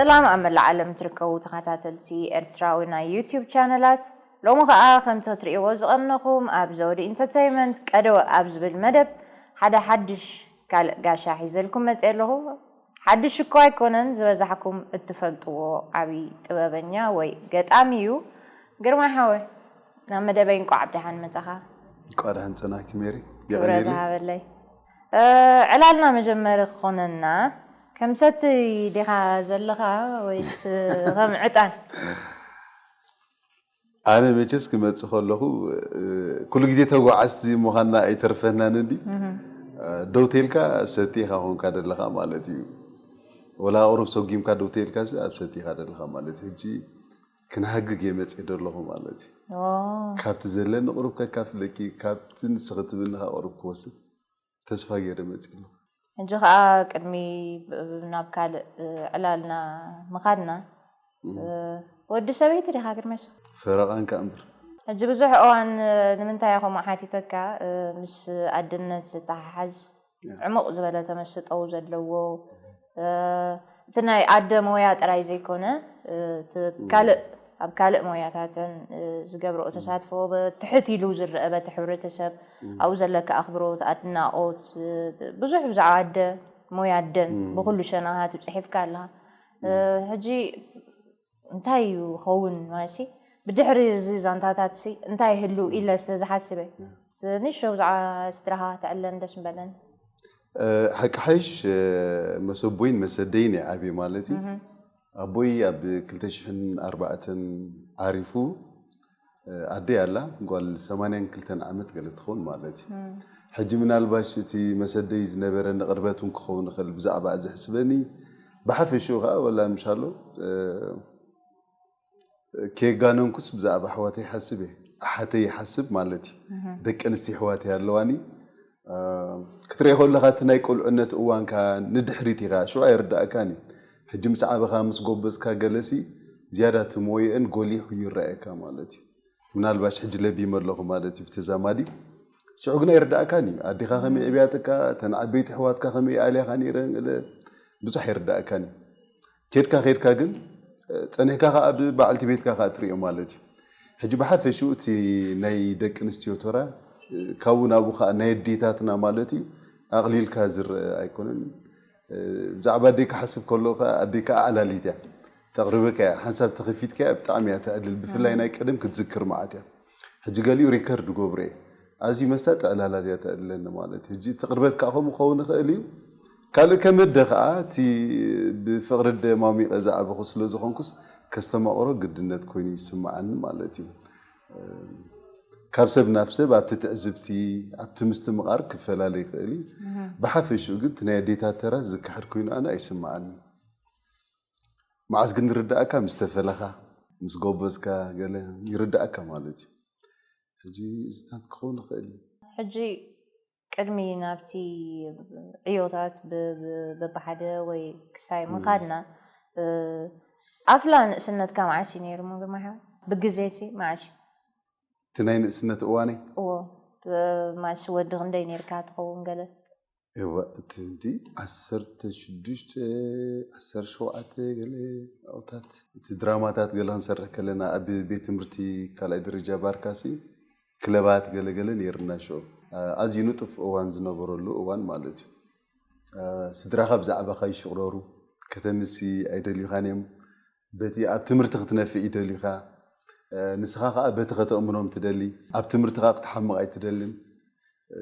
ሰላም ኣብ መላእ ዓለም ትርከቡ ተኸታተልቲ ኤርትራዊ ናይ ዩቲዩብ ቻነላት፣ ሎሚ ኸኣ ከምቲ ክትርእይዎ ዝቐነኹም ኣብ ዘውዲ ኢንተርተይመንት ቀደወ ኣብ ዝብል መደብ ሓደ ሓድሽ ካልእ ጋሻ ሒዘልኩም መጽእ ኣለኹ። ሓድሽ እኮ ኣይኮነን፣ ዝበዛሕኩም እትፈልጥዎ ዓቢ ጥበበኛ ወይ ገጣሚ እዩ። ግርማይ ሓወይ፣ ናብ መደበይ እንቋዕ ብደሓን መጻኻ። እንቋዕ ደሓን ጸናሕኪ ሜሪ። ክብረት የቐንየለይ። ሃበለይ። እ፣ ዕላልና መጀመሪ ክኾነና፣ ከም ሰቲ ዲኻ ዘለኻ ወይስ ከም ዕጣን? ኣነ መቸስ ክመጽእ ከለኹ፣ እ፣ ኩሉ ግዜ ተጓዓዝቲ ምዃንና ኣይተርፈናን እንዲ። እህ። እ፣ ደው ተልካ ሰቲ ኢኻ ኮንካ ዘለኻ ማለት እዩ። ወላ ቁሩብ ሰጒምካ ደው ተልካ ሲ ኣብ ሰቲ ኢኻ ዘለኻ ማለት እዩ። ሕጂ ክንሃግግ እየ መጽእ ዘለኹ ማለት እዩ። ኦ። ካብቲ ዘለኒ ቁሩብ ከካፍለኪ፣ ካብቲ ንስኺ ትብልኒ ከኣ ቁሩብ ክወስድ ተስፋ ገይረ መጽእ ኣለኹ። ሕጂ ከኣ ቅድሚ ብ-፣ ናብ ካልእ፣ እ፣ ዕላልና ምኻድና፣ እም። እ፣ ወዲ ሰበይቲ ዲኻ ግርሜሶ? ፈረቓን ከኣ እምበር። ሕጂ ብዙሕ እዋን፣ እ፣ ንምንታይ እየ ከምኡ ሓቲተካ፣ እ፣ ምስ ኣደነት ዝተሓሓዝ ያ። ዕሙቕ ዝበለ ተመስጦ ዘለዎ፣ እ፣ እቲ ናይ ኣደ ሞያ ጥራይ ዘይኮነ፣ እ፣ እቲ እም። ካልእ፣ ኣብ ካልእ ሞያታተን፣ እ፣ ዝገብርኦ እም። ተሳትፎ ብ-፣ ትሕት ኢሉ ዝረአ በቲ ሕብረተሰብ፣ እም። ኣብኡ ዘለካ ኣኽብሮት፣ ኣድናቖት፣ እ፣ ብዙሕ ብዛዕባ ኣደ፣ ሞያ ኣደን እም። ብኹሉ ሸነኻቱ ጽሒፍካ ኣለኻ። እ፣ እም። ሕጂ እንታይ እዩ ክኸውን ማለትሲ፣ ብድሕሪ እዚ ዛንታታትሲ እንታይ ይህሉ እም። ኢለ ስለ ዝሓስብ እየ። እም። ንእሽቶ ብዛዕባ ስድራኻ ተዕለን ደስ ምበለን። እ፣ ሓቂ ሓይሽ፣ እ፣ መሰቦይን መሰደይን እየ ዓብየ ማለት እዩ። እህ። ኣቦይ ኣብ ክልተ ሽሕን ኣርባዕተን ዓሪፉ፣ እ፣ ኣደይ ኣላ፣ ጓል ሰማንያን ክልተን ዓመት ገለ ትኸውን ማለት እዩ። እም። ሕጂ ምናልባሽ እቲ መሰደይ ዝነበረ ንቕርበት እውን ክኸውን ይኽእል ብዛዕባ እዚ ሕስበኒ። ብሓፈሽኡ ከኣ ወላ ምሻሎ፣ እ፣ ከየጋነንኩስ ብዛዕባ ኣሕዋተይ ይሓስብ እየ። ኣሓተይ ይሓስብ ማለት እዩ። እህ። ደቂ ኣንስትዮ ኣሕዋተይ ኣለዋኒ። እ፣ ክትሪኦ ከለኻ እቲ ናይ ቁልዕነት እዋንካ ንድሕሪት ኢኻ፣ ሽዑ ኣይርዳእካን እዩ። ሕጂ ምስ ዓበኻ፣ ምስ ጎበዝካ ገለሲ ዝያዳ እቲ ሞየአን ጎሊሑ ይረኣየካ ማለት እዩ። ምናልባሽ ሕጂ ለቢመ ኣለኹ ማለት እዩ ብተዛማዲ። ሽዑ ግን ኣይርዳእካን እዩ። ኣዴኻ ከመይ ዕብያትካ፣ እተን ዓበይቲ ኣሕዋትካ ከመይ ኣልያኻ ነይረን፣ ገለ ብዙሕ ኣይርዳእካን እዩ። ኬድካ ኬድካ ግን፣ እ፣ ጸኒሕካ ከኣ ብበዓልቲ ቤትካ ከኣ ትሪኦ ማለት እዩ። ሕጂ ብሓፈሽኡ እቲ ናይ ደቂ ኣንስትዮ ተራ፣ እ፣ ካብኡ ናብኡ ከኣ ናይ ኣዴታትና ማለት እዩ፣ ኣቕሊልካ ዝረአ ኣይኮነን። እ፣ ብዛዕባ ኣዴ ክሓስብ ከለኹ ከኣ ኣዴ ከኣ ኣዕላሊት እያ። ተቕርበካ እያ፣ ሓንሳብ ተኸፊትካ እያ፣ ብጣዕሚ እያ ተዕልል። ብፍላይ እም። ናይ ቀደም ክትዝክር መዓት እያ። ሕጂ ገሊኡ ሪከርድ ገብሮ እየ። ኣዝዩ መሳጢ ዕላላት እያ ተዕልለኒ ማለት እዩ። ሕጂ እቲ ቅርበት ከኣ ከምኡ ክኸውን ይኽእል እዩ። ካልእ ከም ኣደ ከኣ እቲ ብፍቕሪ ኣደ ማሚቐ ዝዓበኹ ስለ ዝኾንኩስ ከስተማቕሮ ግድነት ኮይኑ ይስምዓኒ ማለት እዩ። ካብ ሰብ ናብ ሰብ ኣብቲ ትዕዝብቲ፣ ኣብቲ ምስትምቓር ክፈላለ ይኽእል እዩ። እህ። ብሓፈሽኡ ግን እቲ ናይ ኣዴታት ተራ ዝከሓድ ኮይኑ ኣነ ኣይስምዓኒ። መዓስ ግን ይርዳእካ? ምስ ተፈለኻ፣ ምስ ጎበዝካ ገለ ይርዳእካ ማለት እዩ። ሕጂ እዚታት ክኸውን ይኽእል እዩ። ሕጂ ቅድሚ ናብቲ ዕዮታት ብ-፣ ብ-፣ በብሓደ ወይ ክሳይ እም። ምኻድና፣ እ፣ ኣፍላ ንእስነትካ መዓስ እዩ ነይሩ? ምግርማይ ሓወይ፣ ብግዜሲ መዓስ እዩ? እቲ ናይ ንእስነት እዋነይ? እዎ፣ እ፣ መዓስ ወዲ ክንደይ ነይርካ ትኸውን ገለ? እወ፣ እቲ፣ እቲ ዓሰርተ ሽዱሽተ፣ ዓሰርተ ሸውዓተ ገለ ኣብታት፣ እቲ ድራማታት ገለ ክንሰርሕ ከለና፣ ኣብ ቤት ትምህርቲ ካልኣይ ደረጃ ባርካሲ፣ ክለባት ገለ ገለ ነይርና ሽዑ። ኣ-፣ ኣዝዩ ንጡፍ እዋን ዝነበረሉ እዋን ማለት እዩ። ኣ፣ ስድራኻ ብዛዕባኻ ይሽቕረሩ፣ ከተምሲ ኣይደልዩኻን እዮም። በቲ ኣብ ትምህርቲ ክትነፍዕ ይደልዩኻ። እ፣ ንስኻ ኸኣ በቲ ከተእምኖም ትደሊ። ኣብ ትምህርቲ ኸኣ ክትሓምቕ ኣይትደልን። እ፣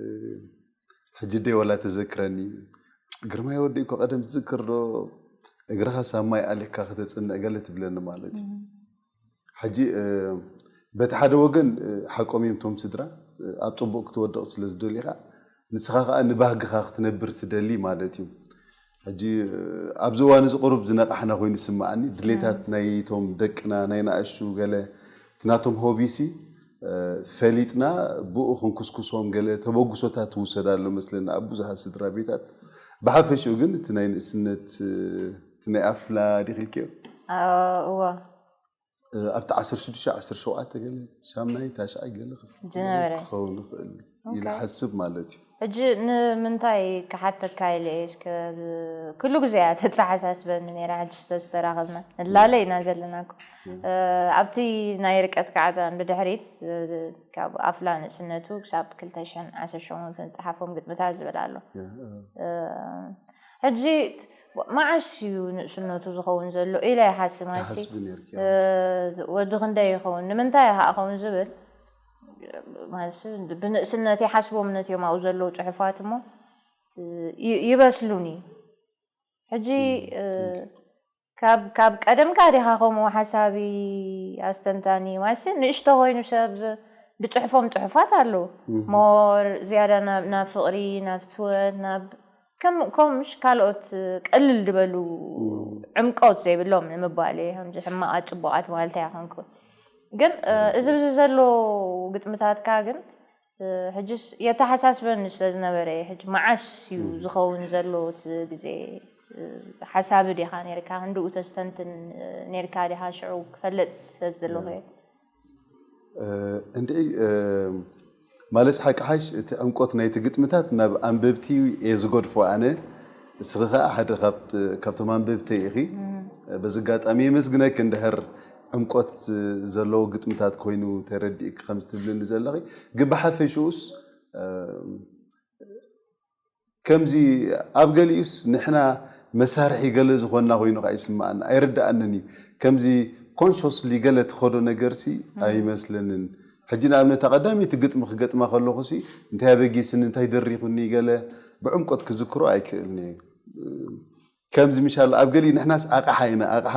ሕጂ ደይ ወላ ተዘክረኒ፣ "ግርማይ ወደይ እኮ ቀደም ትዝክር ዶ? እግርኻ ሳብ ማይ ኣሊኽካ ከተጽንዕ ገለ" ትብለኒ ማለት እዩ። እም። ሕጂ፣ እ፣ በቲ ሓደ ወገን፣ እ፣ ሓቆም እዮም እቶም ስድራ፣ እ፣ ኣብ ጽቡቕ ክትወድቕ ስለ ዝደልዩ ኸኣ፣ ንስኻ ኸኣ ንባህግኻ ክትነብር ትደሊ ማለት እዩ። ሕጂ፣ እ፣ ኣብዚ እዋን እዚ ቁሩብ ዝነቓሕና ኮይኑ ይስምዓኒ። ድሌታት እም። ናይቶም ደቅና፣ ናይ ንኣሽቱ ገለ፣ እቲ ናቶም ሆቢሲ፣ እ፣ ፈሊጥና ብኡ ክንኩስኩሶም ገለ ተበግሶታት ትውሰድ ኣሎ መስለኒ ኣብ ብዙሓት ስድራ ቤታት። ብሓፈሽኡ ግን እቲ ናይ ንእስነት፣ እ፣ እቲ ናይ ኣፍላ ዲኺ ኢልክዮ? ኣ፣ እወ። ኣብቲ ዓሰርተ ሽዱሽተ ዓሰርተ ሸውዓተ ገለ ሻምናይ ታሽዓይ ገለ ክፍሊ ዝነበረ ክኸውን ይኽእል ኢለ ሓስብ ማለት እዩ። ሕጂ ንምንታይ ክሓተካ ኢለ እስከ ኩሉ ግዜ እያ ተተሓሳስበኒ ነይራ። ሕጂ ዝተራኸብና ንላለ ኢና ዘለና እኮ ኣብቲ ናይ ርቀት ከዓታ ብድሕሪት ካብ ኣፍላ ንእስነቱ ክሳብ ክልተ ሽሕን ዓሰርተ ሸሞንተን ዝፀሓፎም ግጥምታት ዝብል ኣሎ። ሕጂ መዓስ እዩ ንእስነቱ ዝኸውን ዘሎ ኢለ ይሓስብ። ማሲ ወዲ ክንደይ ይኸውን ንምንታይ ይሃእኸውን ዝብል ብንእስነት ይሓስቦም ነትዮም ኣብኡ ዘለዉ ፅሑፋት እሞ ይበስሉኒ። ሕጂ ካብ ቀደምካ ዲኻ ከምኡ ሓሳቢ ኣስተንታኒ ማሲ ንእሽቶ ኮይኑ ሰብ ብፅሑፎም ፅሑፋት ኣለዉ ሞር ዝያዳ ናብ ፍቕሪ ናብ ትወት ናብ ከም ከምሽ ካልኦት ቀልል ዝበሉ ዕምቆት ዘይብሎም ንምባል እየ ከምዚ ሕማቓት ፅቡቓት ማለት ኣይኮንኩን ግን እዚ ብዚ ዘሎ ግጥምታትካ ግን ሕጅስ የተሓሳስበኒ ስለ ዝነበረ ሕጂ መዓስ እዩ ዝኸውን ዘሎ እቲ ግዜ ሓሳቢ ዲኻ ነርካ ክንድኡ ተስተንትን ነርካ ዲኻ ሽዑ ክፈልጥ ስለ ዝደለኹ እየ እንድዒ ማለት ሓቂ ሓሽ እቲ ዕምቆት ናይቲ ግጥምታት ናብ ኣንበብቲ እየ ዝገድፎ ኣነ። እስኺ ከዓ ሓደ ካብቶም ኣንበብተይ ኢኺ። በዚ ኣጋጣሚ የመስግነኪ እንድሕር ዕምቆት ዘለዎ ግጥምታት ኮይኑ ተረዲእኪ ከምዚ ትብልኒ ዘለኺ። ግን ብሓፈሽኡስ ከምዚ ኣብ ገሊኡስ ንሕና መሳርሒ ገለ ዝኾንና ኮይኑ ከዓ ይስምዓና ኣይርድኣንን እዩ። ከምዚ consciously ገለ ትኸዶ ነገርሲ ኣይመስለንን። ሕጂ ንኣብነት ኣቐዳመይቲ ግጥሚ ክገጥማ ከለኹሲ እንታይ ኣበጊስኒ እንታይ ደሪኹኒ ገለ ብዕምቆት ክዝክሮ ኣይክእልን እየ። ከምዚ ምሻል ኣብ ገሊኡ ንሕናስ ኣቕሓ ኢና ኣቕሓ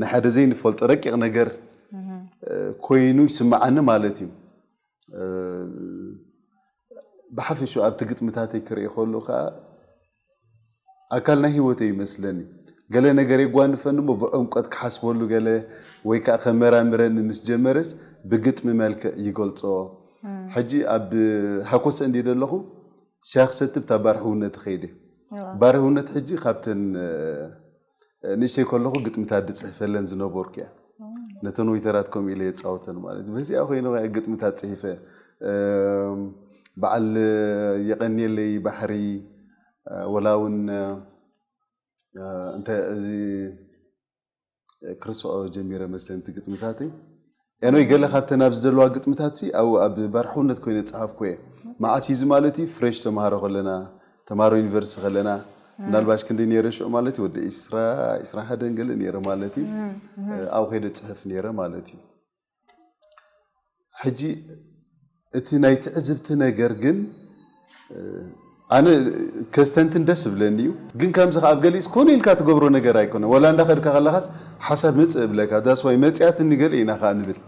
ንሓደ ዘይንፈልጦ ረቂቕ ነገር ኮይኑ ይስምዓኒ ማለት እዩ። ብሓፈሽኡ ኣብቲ ግጥምታተይ ክርኢ ከሉ ከዓ ኣካል ናይ ህይወተይ ይመስለኒ። ገለ ነገር የጓንፈኒ እሞ ብዕምቆት ክሓስበሉ ገለ ወይ ከዓ ከመራምረኒ ምስ ጀመረስ ብግጥሚ መልክዕ ይገልፆ። ሕጂ ኣብ ሃኮሰ እንዲ ዘለኹ ሻሂ ክሰቲ ብታ ባር ሕውነት ከይደ። ባር ሕውነት ሕጂ ካብተን ንእሽተይ ከለኹ ግጥምታት ድፅሕፈለን ዝነበርኩ እያ። ነተን ወይተራት ከምኡ ኢለ የፃወተን ማለት እዩ። በዚኣ ኮይነ ግጥምታት ፅሒፈ በዓል የቐንየለይ ባሕሪ ወላ እውን እንተ እዚ ክርስኦ ጀሚረ መሰንቲ ግጥምታተይ ኤኖይ ገለ ካብተን ኣብ ዝደለዋ ግጥምታት ሲ ኣብ ኣብ ባርሕውነት ኮይነ ዝፀሓፍኩ እየ። መዓስ እዩ ማለት እዩ ፍሬሽ ተምሃሮ ከለና ተምሃሮ ዩኒቨርሲቲ ከለና ምናልባሽ ክንደይ ነይረ ሽዑ ማለት እዩ ወዲ ዒስራ ዒስራ ሓደን ገለ ነይረ ማለት እዩ። ኣብኡ ከይደ ፅሕፍ ነይረ ማለት እዩ። ሕጂ እቲ ናይ ትዕዝብቲ ነገር ግን ኣነ ከስተንትን ደስ ዝብለኒ እዩ። ግን ከምዚ ከ ኣብ ገሊኡ ኮነ ኢልካ ትገብሮ ነገር ኣይኮነ። ወላ እንዳኸድካ ከለኻስ ሓሳብ ምፅእ እብለካ that's why መፅያትኒ ገለ ኢና ከዓ ንብል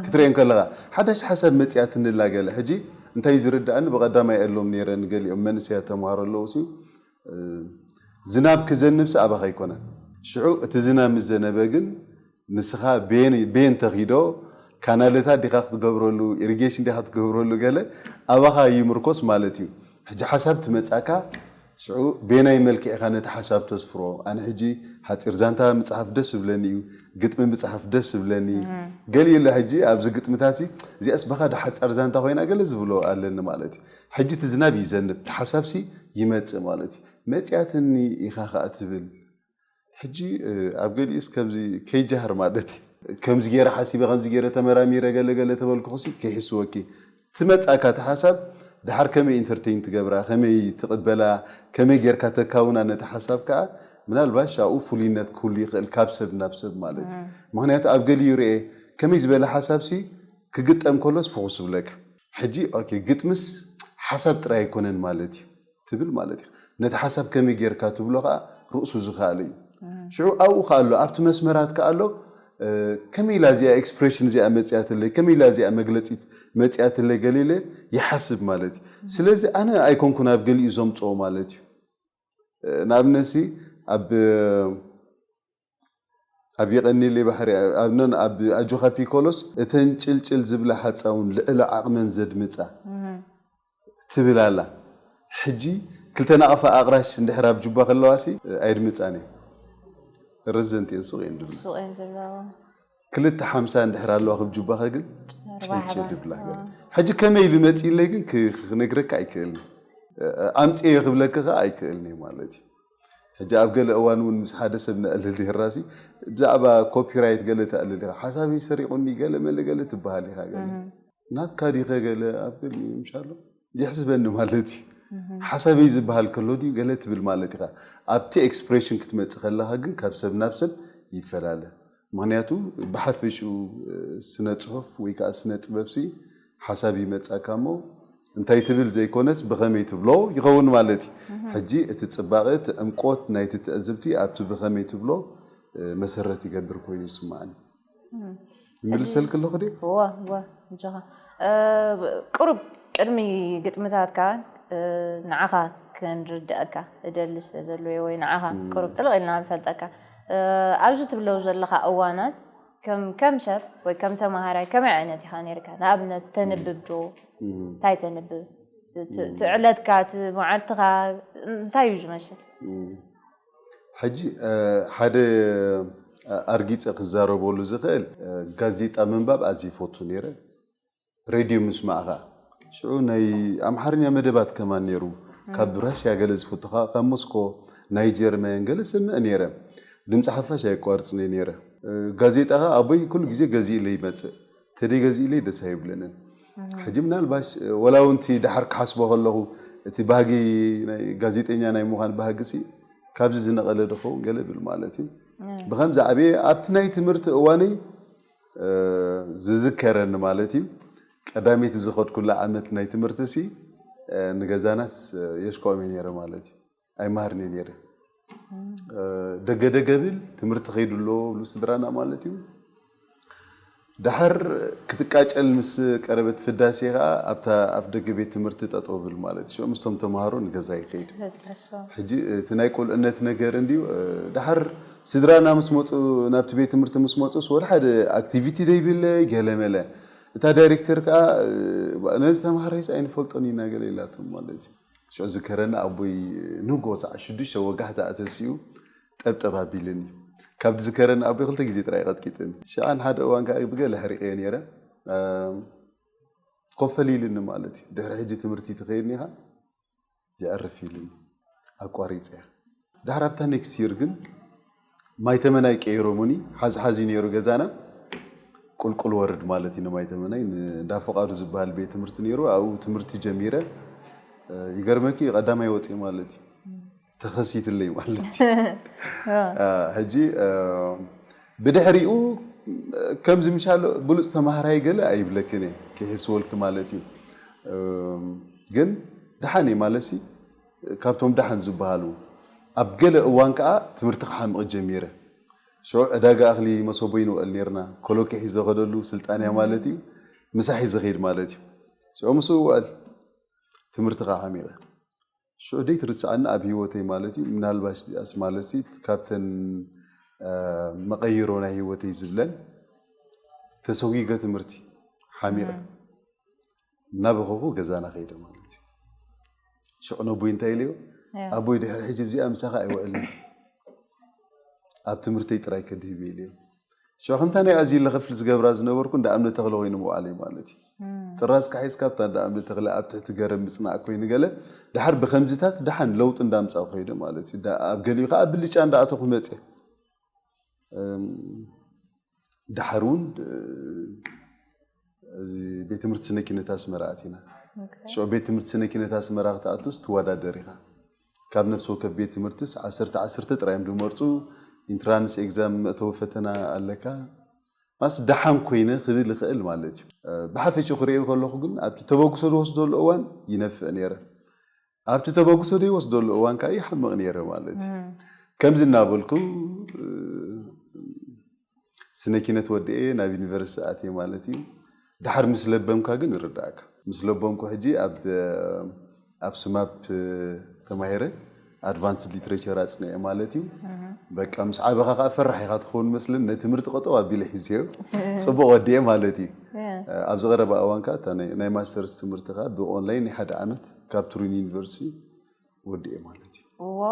ክትሪኦ ከለኻ ሓዳሽ ሓሳብ መፅያትኒ ኣላ ገለ። ሕጂ እንታይ ዝርድኣኒ ብቐዳማይ የሎም ነይረ ንገሊኦም መንእሰያት ተምሃሮ ኣለዉ ሲ ዝናብ ክዘንብሲ ኣባኻ ኣይኮነን። ሽዑ እቲ ዝናብ ምስ ዘነበ ግን ንስኻ ቤን ተኺዶ ካናልታት ዲኻ ክትገብረሉ ኢሪጌሽን ዲኻ ክትገብረሉ ገለ ኣባኻ ይምርኮስ ማለት እዩ። ሕጂ ሓሳብ ትመጻካ ሽዑ ቤናይ መልክዕ ኢኻ ነቲ ሓሳብ ተስፍሮ። ኣነ ሕጂ ሓፂር ዛንታ ምፅሓፍ ደስ ዝብለኒ እዩ፣ ግጥሚ ምፅሓፍ ደስ ዝብለኒ እዩ። ገሊኡ ኣሎ ሕጂ ኣብዚ ግጥምታት ሲ እዚኣስ በኻ ዶ ሓፃር ዛንታ ኮይና ገለ ዝብሎ ኣለኒ ማለት እዩ። ሕጂ እቲ ዝናብ ይዘንብ፣ እቲ ሓሳብ ሲ ይመፅእ ማለት እዩ። መፅያትኒ ኢኻ ከዓ ትብል። ሕጂ ኣብ ገሊኡስ ከምዚ ከይጃህር ማለት እዩ። ከምዚ ገይረ ሓሲበ ከምዚ ገይረ ተመራሚረ ገለ ገለ ተበልኩኽሲ ከይሕስወኪ ትመጻካ እቲ ሓሳብ ድሓር ከመይ ኢንተርቴን ትገብራ ከመይ ትቕበላ ከመይ ጌርካ ተካውና ነቲ ሓሳብ ከዓ ምናልባሽ ኣብኡ ፍሉይነት ክህሉ ይኽእል ካብ ሰብ ናብ ሰብ ማለት እዩ። ምክንያቱ ኣብ ገሊኡ ርኤ ከመይ ዝበለ ሓሳብ ሲ ክግጠም ከሎስ ፍኹስ ብለካ። ሕጂ ኦኬ ግጥምስ ሓሳብ ጥራይ ኣይኮነን ማለት እዩ። ትብል ማለት እዩ። ነቲ ሓሳብ ከመይ ጌርካ ትብሎ ከዓ ርእሱ ዝኸኣለ እዩ። ሽዑ ኣብኡ ከዓ ኣሎ ኣብቲ መስመራት ከዓ ኣሎ ከመይ ኢላ እዚኣ ኤክስፕሬሽን እዚኣ መፅያትለይ ከመይ ኢላ እዚኣ መግለፂት መፅያትለይ ገሊለ ይሓስብ ማለት እዩ። ስለዚ ኣነ ኣይኮንኩን ኣብ ገሊኡ ዘምፅኦ ማለት እዩ። ንኣብነትሲ ኣብ ኣብ የቐኒለይ ባሕሪ ኣብነን ኣብ ኣጆኻ ፒኮሎስ እተን ጭልጭል ዝብላ ሓፃውን ልዕሊ ዓቕመን ዘድምፃ ትብል ኣላ። ሕጂ ክልተ ናቕፋ ኣቕራሽ እንድሕር ኣብ ጁባ ከለዋሲ ኣየድምፃን እየ። ረዘንቲ እየን ሱቕ እየን ድብላ። ሱቕ እየን ዝብላዋ። ክልተ ሓምሳ እንድሕር ኣለዋ ክብ ጁባኸ ግን ጭጭ ድብላ ገለ። ሕጂ ከመይ ኢሉ መጺእለይ ግን ክ- ክነግረካ ኣይክእልን። ኣምጽኤ ክብለካ ከ ኣይክእልን እየ ማለት እዩ። ሕጂ ኣብ ገለ እዋን እውን ምስ ሓደ ሰብ ነዕልል ኔርናሲ ብዛዕባ ኮፒራይት ገለ ተዕልል ኢኻ። ሓሳበይ ሰሪቑኒ ገለ መለ ገለ ትበሃል ኢኻ ገለ። ናትካ ዲኸ ገለ ኣብ ቅድሚ ምሻሎ የሕስበኒ ማለት እዩ። ሓሳበይ ዝበሃል ከሎ ድዩ ገለ ትብል ማለት ኢኻ። ኣብቲ ኤክስፕሬሽን ክትመጽእ ከለኻ ግን ካብ ሰብ ናብ ሰብ ይፈላለ። ምኽንያቱ ብሓፈሽኡ ስነ ጽሑፍ ወይ ከዓ ስነ ጥበብሲ ሓሳብ ይመጻካ እሞ እንታይ ትብል ዘይኮነስ ብኸመይ ትብሎ ይኸውን ማለት እዩ። ሕጂ እቲ ጽባቐ እቲ ዕምቆት ናይቲ ትዕዝብቲ ኣብቲ ብኸመይ ትብሎ መሰረት ይገብር ኮይኑ ይስምዓኒ። ይምልሰልክ ኣለኹ ድዩ? እዋ እዋ እንጆኻ ቁሩብ ቅድሚ ግጥምታትካ ንዓኻ ክንርድአካ እደሊ ስለ ዘለዮ ወይ ንዓኻ ቁሩብ ጥልቕ ኢልና ንፈልጠካ ኣብዚ ትብለው ዘለኻ እዋናት ከም ከም ሰብ ወይ ከም ተማሃራይ ከመይ ዓይነት ኢኻ ነርካ? ንኣብነት ተንብብ ዶ እንታይ ተንብብ? ትዕለትካ ትመዓልትኻ እንታይ እዩ ዝመስል? ሕጂ ሓደ ኣርጊፀ ክዛረበሉ ዝኽእል ጋዜጣ ምንባብ ኣዝዩ ይፈቱ ነይረ። ሬድዮ ምስማዕ ኸዓ ሽዑ ናይ ኣምሓርኛ መደባት ከማን ነይሩ። ካብ ራሽያ ገለ ዝፈቱ ኸዓ ካብ ሞስኮ ናይ ጀርመን ገለ ስምዕ ነይረ። ድምፂ ሓፋሽ ኣየቋርፅን እየ ነይረ። ጋዜጣ ኸዓ ኣቦይ ኩሉ ግዜ ገዚእለይ ይመፅእ። ተደይ ገዚእለይ ደስ ኣይብለንን። ሕጂ ምናልባሽ ወላ እውን እቲ ደሓር ክሓስቦ ከለኹ እቲ ባህጊ ናይ ጋዜጠኛ ናይ ምዃን ባህጊ ሲ ካብዚ ዝነቐለ ድኸውን ገለ ብል ማለት እዩ። ብኸምዚ ዓብየ ኣብቲ ናይ ትምህርቲ እዋነይ ዝዝከረኒ ማለት እዩ። ቀዳመይቲ ዝኸድኩላ ዓመት ናይ ትምህርቲ ሲ ንገዛናስ የሽኮሚ ነይረ ማለት እዩ። ኣይመሃርኒ ነይረ። ደገ ደገ ብል ትምህርቲ ከይዱ ኣሎ ብሉ ስድራና ማለት እዩ። ድሓር ክትቃጨል ምስ ቀረበት ፍዳሴ ከዓ ኣብታ ኣፍ ደገ ቤት ትምህርቲ ጠጠው ብል ማለት እዩ። ምስቶም ተምሃሮ ንገዛ ይኸይድ። ሕጂ እቲ ናይ ቁልዕነት ነገር እንድዩ ድሓር ስድራና ምስ መፁ ናብቲ ቤት ትምህርቲ ምስ መፁስ ወደ ሓደ ኣክቲቪቲ ደይብለ ገለመለ እታ ዳይሬክተር ከዓ ነዚ ተምሃራይስ ኣይንፈልጦን ኢና ገለ ኢላቶም ማለት እዩ። ሽዑ ዝከረኒ ኣቦይ ንጎ ሰዓ ሽዱሽተ ወጋሕታ ኣተሲኡ ጠብጠብ ኣቢልኒ። ካብ ዝከረኒ ኣቦይ ክልተ ግዜ ጥራይ ቀጥቂጥኒ። ሽዓን ሓደ እዋን ከዓ ብገለ ሕሪቀዮ ነይረ። ኮፈል ኢልኒ ማለት እዩ። ድሕሪ ሕጂ ትምህርቲ ትኸይድኒ ኢኻ የዕርፍ ኢልኒ። ኣቋሪፀያ። ድሕሪ ኣብታ ኔክስት ይር ግን ማይተመናይ ቀይሮሙኒ። ሓዚ ሓዚ ነይሩ ገዛና ቁልቁል ወርድ ማለት እዩ። ንማይተመናይ እንዳፈቃዱ ዝበሃል ቤት ትምህርቲ ነይሩ። ኣብኡ ትምህርቲ ጀሚረ። ይገርመኪ ቀዳማይ ወፂ ማለት እዩ። ተኸሲትለይ ማለት እዩ። ሕጂ ብድሕሪኡ ከምዚ ምሻሎ ብሉፅ ተማሃራይ ገለ ኣይብለክን እየ ክሕስወልክ ማለት እዩ። ግን ደሓን እየ ማለትሲ ካብቶም ደሓን ዝበሃሉ ኣብ ገለ እዋን ከዓ ትምህርቲ ክሓምቕ ጀሚረ። ሽዑ ዕዳጋ እኽሊ መሰቦ ይንውዕል ነርና። ኮሎኬ ሒዘ ከደሉ ስልጣንያ ማለት እዩ። ምሳሕ ሒዘ ኸይድ ማለት እዩ። ሽዑ ምስ ውዕል ትምህርቲ ከዓ ሓሚቐ። ሽዑ ደይ ትርስዓኒ ኣብ ህይወተይ ማለት እዩ። ምናልባሽ ዚኣስ ማለሲ ካብተን መቐይሮ ናይ ህይወተይ ዝብለን ተሰጒገ ትምህርቲ ሓሚቐ እናበኸኹ ገዛና ከይደ ማለት እዩ። ሽዑ ነቦይ እንታይ ኢለዮ? ኣቦይ ድሕሪ ሕጂ እዚኣ ምሳኻ ኣይውዕልን ኣብ ትምህርተይ ጥራይ ከድህብ ኢለዮ። ሽዑ ከምታ ናይ ኣዝዩ ለኸፍል ዝገብራ ዝነበርኩ እንዳ እምነ ተኽለ ኮይኑ ምውዓለይ ማለት እዩ። ጥራዝ ካሒስ ካብታ እንዳ እምነ ተኽለ ኣብ ትሕቲ ገረብ ምጽናዕ ኮይኑ ገለ ድሓር ብከምዚታት ደሓን ለውጢ እንዳምጻእ ከይደ ማለት እዩ። ኣብ ገሊኡ ከዓ ብልጫ እንዳኣተኹ መጽእ። ድሓር እውን እዚ ቤት ትምህርቲ ስነ ኪነት ኣስመራ ኣቲና። ሽዑ ቤት ትምህርቲ ስነ ኪነት ኣስመራ ክትኣቱስ ትወዳደር ኢኻ። ካብ ነፍሲ ወከፍ ቤት ትምህርትስ ዓሰርተ ዓሰርተ ጥራይ እዮም ዝመርፁ። ኢንትራንስ ኤግዛም መእተዊ ፈተና ኣለካ። ማስ ደሓን ኮይነ ክብል ይኽእል ማለት እዩ። ብሓፈሽኡ ክርእዮ ከለኹ ግን ኣብቲ ተበግሶ ዝወስደሉ እዋን ይነፍዕ ነይረ። ኣብቲ ተበግሶ ዘይወስደሉ እዋን ከዓ ይሓምቕ ነይረ ማለት እዩ። ከምዚ እናበልኩ ስነ ኪነት ወዲኤ ናብ ዩኒቨርሲቲ ኣትየ ማለት እዩ። ድሓር ምስ ለበምካ ግን ይርዳእካ። ምስ ለበምኩ ሕጂ ኣብ ኣብ ስማፕ ተማሂረ ኣድቫንስድ ሊትሬቸር ኣፅኒዐ ማለት እዩ። በቃ ምስ ዓበኻ ከዓ ፈራሕ ኢኻ ትኸውን መስልን ነቲ ትምህርቲ ቆጠው ኣቢለ ሒዝዮ ፅቡቅ ወዲኤ ማለት እዩ። ኣብዚ ቀረባ እዋን ከዓ እታ ናይ ናይ ማስተርስ ትምህርቲ ከዓ ብኦንላይን ናይ ሓደ ዓመት ካብ ቱሪን ዩኒቨርሲቲ ወዲኤ ማለት እዩ። ዎ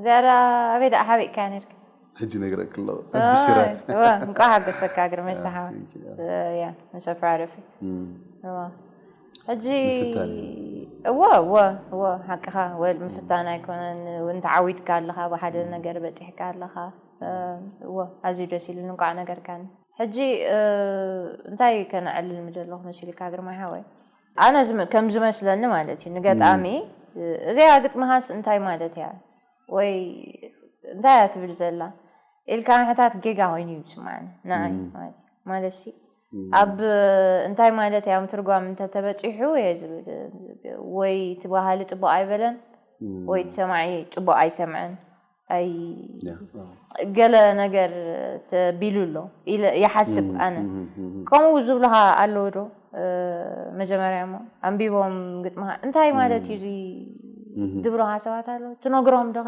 ዝያዳ ኣበይ ደኣ ሓቢእካያ ነርካ? ሕጂ ነግረክ ኣለኹ። ብሽራት። እዋ እንኳ ሓጎሰካ ግርመሽ ሰሓ Thank you። ያ I'm so proud of you። እም፣ እዋ ሕጂ ምፍታን እዩ። እወ እወ እወ ሓቅኻ ወል ምፍታን ኣይኮነን እውን ተዓዊትካ ኣለኻ ብሓደ ነገር በፂሕካ ኣለኻ። እወ ኣዝዩ ደስ ኢሉ እንኳዕ ነገርካኒ። ሕጂ እንታይ ከነዕልል ምደለኹ መሲልካ ግርማ ሓወይ? ኣነ ከም ዝመስለኒ ማለት እዩ ንገጣሚ እዚኣ ግጥምኻስ እንታይ ማለት እያ ወይ እንታይ እያ ትብል ዘላ ኢልካ ምሕታት ጌጋ ኮይኑ እዩ ዝስማዓኒ ንዓይ ማለት እዩ። ማለት ሲ ኣብ እንታይ ማለት እያ ምትርጓም እንተተበፂሑ እየ ዝብል ወይ እቲ በሃሊ ፅቡቕ ኣይበለን ወይ እቲ ሰማዒ ፅቡቕ ኣይሰምዐን ኣይ ገለ ነገር ተቢሉ ኣሎ ኢለ ይሓስብ ኣነ። ከምኡ ዝብሉኻ ኣለዉ ዶ? መጀመርያ እሞ ኣንቢቦም ግጥምኻ እንታይ ማለት እዩ እዚ ዝብሉኻ ሰባት ኣለዉ ትነግሮም ዶኻ?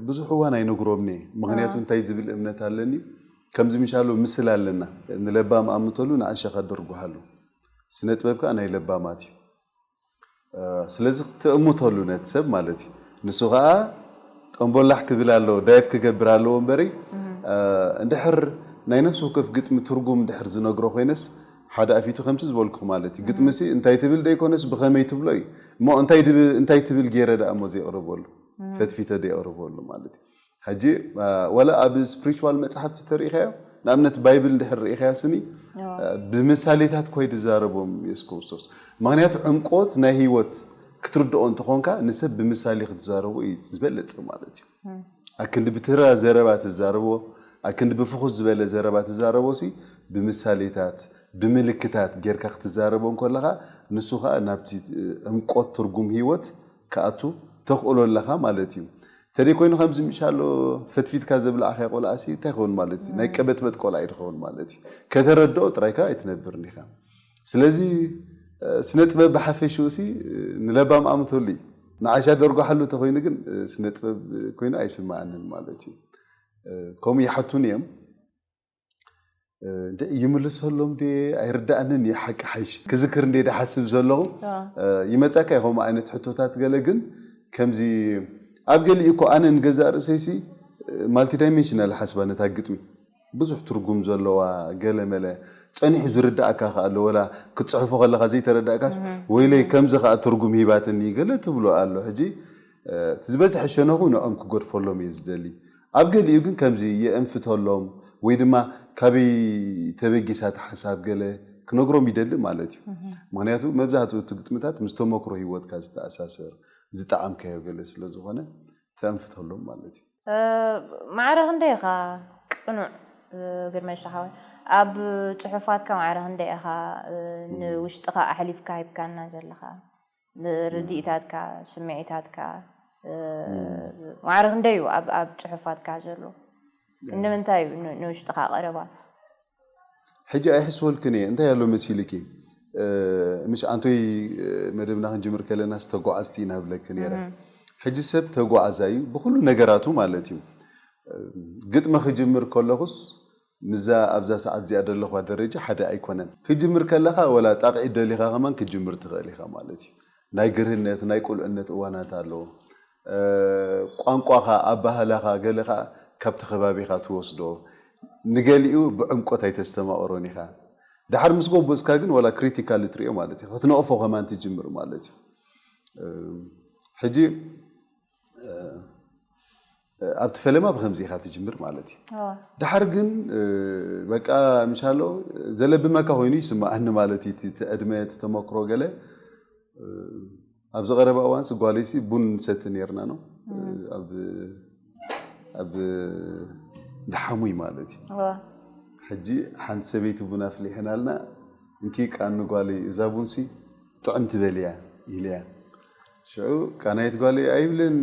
ብዙሕ እዋን ኣይነግሮምኒ። ምክንያቱ እንታይ ዝብል እምነት ኣለኒ፣ ከምዚ ምሻሎ ምስል ኣለና፣ ንለባም ኣምተሉ ንኣሸኻ ደርጉሃሉ። ስነ ጥበብ ከዓ ናይ ለባማት እዩ። ስለዚ ክትእምተሉ ነቲ ሰብ ማለት እዩ። ንሱ ከዓ ጠንቦላሕ ክብል ኣለዎ፣ ዳይፍ ክገብር ኣለዎ እምበሪ እንድሕር ናይ ነፍሲ ወከፍ ግጥሚ ትርጉም እንድሕር ዝነግሮ ኮይነስ ሓደ ኣፊቱ ከምቲ ዝበልኩ ማለት እዩ። ግጥሚ ሲ እንታይ ትብል ደይኮነስ ብኸመይ ትብሎ እዩ። እሞ እንታይ ድብ- እንታይ ትብል ገይረ ደኣ እሞ ዘየቕርበሉ ፈትፊተ ደየቕርበሉ ማለት እዩ። ሕጂ ወላ ኣብ ስፕሪቹዋል መፅሓፍቲ ተሪኢኻዮ ንኣብነት ባይብል እንድሕር ርኢኻዮ ስኒ ብምሳሌታት ኮይዱ ዝዛረቦም የሱስ ክርስቶስ። ምክንያቱ ዕምቆት ናይ ህይወት ክትርድኦ እንተኾንካ ንሰብ ብምሳሌ ክትዛረቦ እዩ ዝበለፀ ማለት እዩ። ኣክንዲ ብትራ ዘረባ ትዛረቦ ኣክንዲ ብፍኹስ ዝበለ ዘረባ ትዛረቦ ሲ ብምሳሌታት ብምልክታት ጌርካ ክትዛረቦ እንከለኻ ንሱ ከዓ ናብቲ ዕምቆት ትርጉም ህይወት ክኣቱ ተኽእሎ ኣለኻ ማለት እዩ። ተደይ ኮይኑ ከምዚ ምሻሎ ፈትፊትካ ዘብላዕካ ቆልዓ ሲ እንታይ ይኸውን ማለት እዩ? ናይ ቀበጥበጥ ቆልዓ እዩ ዝኸውን ማለት እዩ። ከተረድኦ ጥራይካ ኣይትነብርን ኢኻ። ስለዚ ስነ ጥበብ ብሓፈሽኡ ሲ ንለባም ኣምተሉ እዩ። ንዓሻ ደርጓሓሉ ተኮይኑ ግን ስነ ጥበብ ኮይኑ ኣይስማዓንን ማለት እዩ። ከምኡ ይሓቱን እዮም። እንደ ይምልሰሎም ድ ኣይርዳእንን እዩ ሓቂ ሓይሽ ክዝክር እንደ ድሓስብ ዘለኹ ይመፀካ ይኸም ዓይነት ሕቶታት ገለ ግን ከምዚ ኣብ ገሊኡ እኮ ኣነ ንገዛእ ርእሰይሲ ማልቲዳይሜንሽናል ሓስባ ነታ ግጥሚ ብዙሕ ትርጉም ዘለዋ ገለ መለ ፀኒሑ ዝርዳእካ ከ ኣሎ ወላ ክትፅሕፎ ከለካ ዘይተረዳእካስ ወይለይ ከምዚ ከዓ ትርጉም ሂባትኒ ገለ ትብሎ ኣሎ ሕጂ ዝበዝሐ ሸነኹ ንኦም ክገድፈሎም እየ ዝደሊ ኣብ ገሊኡ ግን ከምዚ የእንፍተሎም ወይ ድማ ካበይ ተበጊሳ እቲ ሓሳብ ገለ ክነግሮም ይደሊ ማለት እዩ። ምክንያቱ መብዛሕትኡ እቲ ግጥምታት ምስ ተመክሮ ሂወትካ ዝተኣሳሰር ዝጠዓምካዮ ገለ ስለዝኾነ ተእንፍተሎም ማለት እዩ። ማዕረ ክንደይ ኢኻ ቅኑዕ ግርመሽ ሓወይ ኣብ ፅሑፋትካ ማዕረ ክንደይ ኢኻ ንውሽጥኻ ኣሕሊፍካ ሂብካና ዘለኻ ርድኢታትካ ስምዒታትካ ማዕረ ክንደይ እዩ ኣብ ኣብ ፅሑፋትካ ዘሎ? ንምንታይ እዩ ንውሽጥኻ ቀረባ? ሕጂ ኣይሕስወልክን እየ እንታይ ኣሎ መሲልኪ ምሽ ኣንቶይ መደብና ክንጅምር ከለና ዝተጓዓዝቲ ኢና ብለኪ ነረ ሕጂ ሰብ ተጓዓዛ እዩ ብኩሉ ነገራቱ ማለት እዩ ግጥሚ ክጅምር ከለኹስ ምዛ ኣብዛ ሰዓት እዚኣ ደለኳ ደረጃ ሓደ ኣይኮነን ክጅምር ከለኻ ወላ ጣቕዒት ደሊኻ ከማን ክጅምር ትኽእል ኢኻ ማለት እዩ ናይ ግርህነት ናይ ቁልዕነት እዋናት ኣለዎ ቋንቋኻ ኣባህላኻ ገለ ከዓ ካብቲ ከባቢኻ ትወስዶ ንገሊኡ ብዕምቆት ኣይተስተማቕሮን ኢኻ ድሓር ምስ ጎበዝካ ግን ወላ ክሪቲካል ትሪኦ ማለት እዩ ክትነቕፎ ከማን ትጅምር ማለት እዩ ሕጂ ኣብቲ ፈለማ ብከምዚ ኢኻ ትጅምር ማለት እዩ ድሓር ግን በቃ ምሻሎ ዘለብመካ ኮይኑ ይስማዓኒ ማለት እዩ እቲ ዕድመ እቲ ተመክሮ ገለ ኣብዚ ቀረባ እዋን ስጓለይሲ ቡን ንሰቲ ነርና ነው ኣብ ኣብ ድሓሙይ ማለት እዩ ሕጂ ሓንቲ ሰበይቲ ቡን ኣፍሊሕናልና እንኪ ቃኒ ጓለይ እዛ ቡንሲ ጥዕም ትበልያ ኢለያ ሽዑ ቃናየት ጓለይ ኣይብለን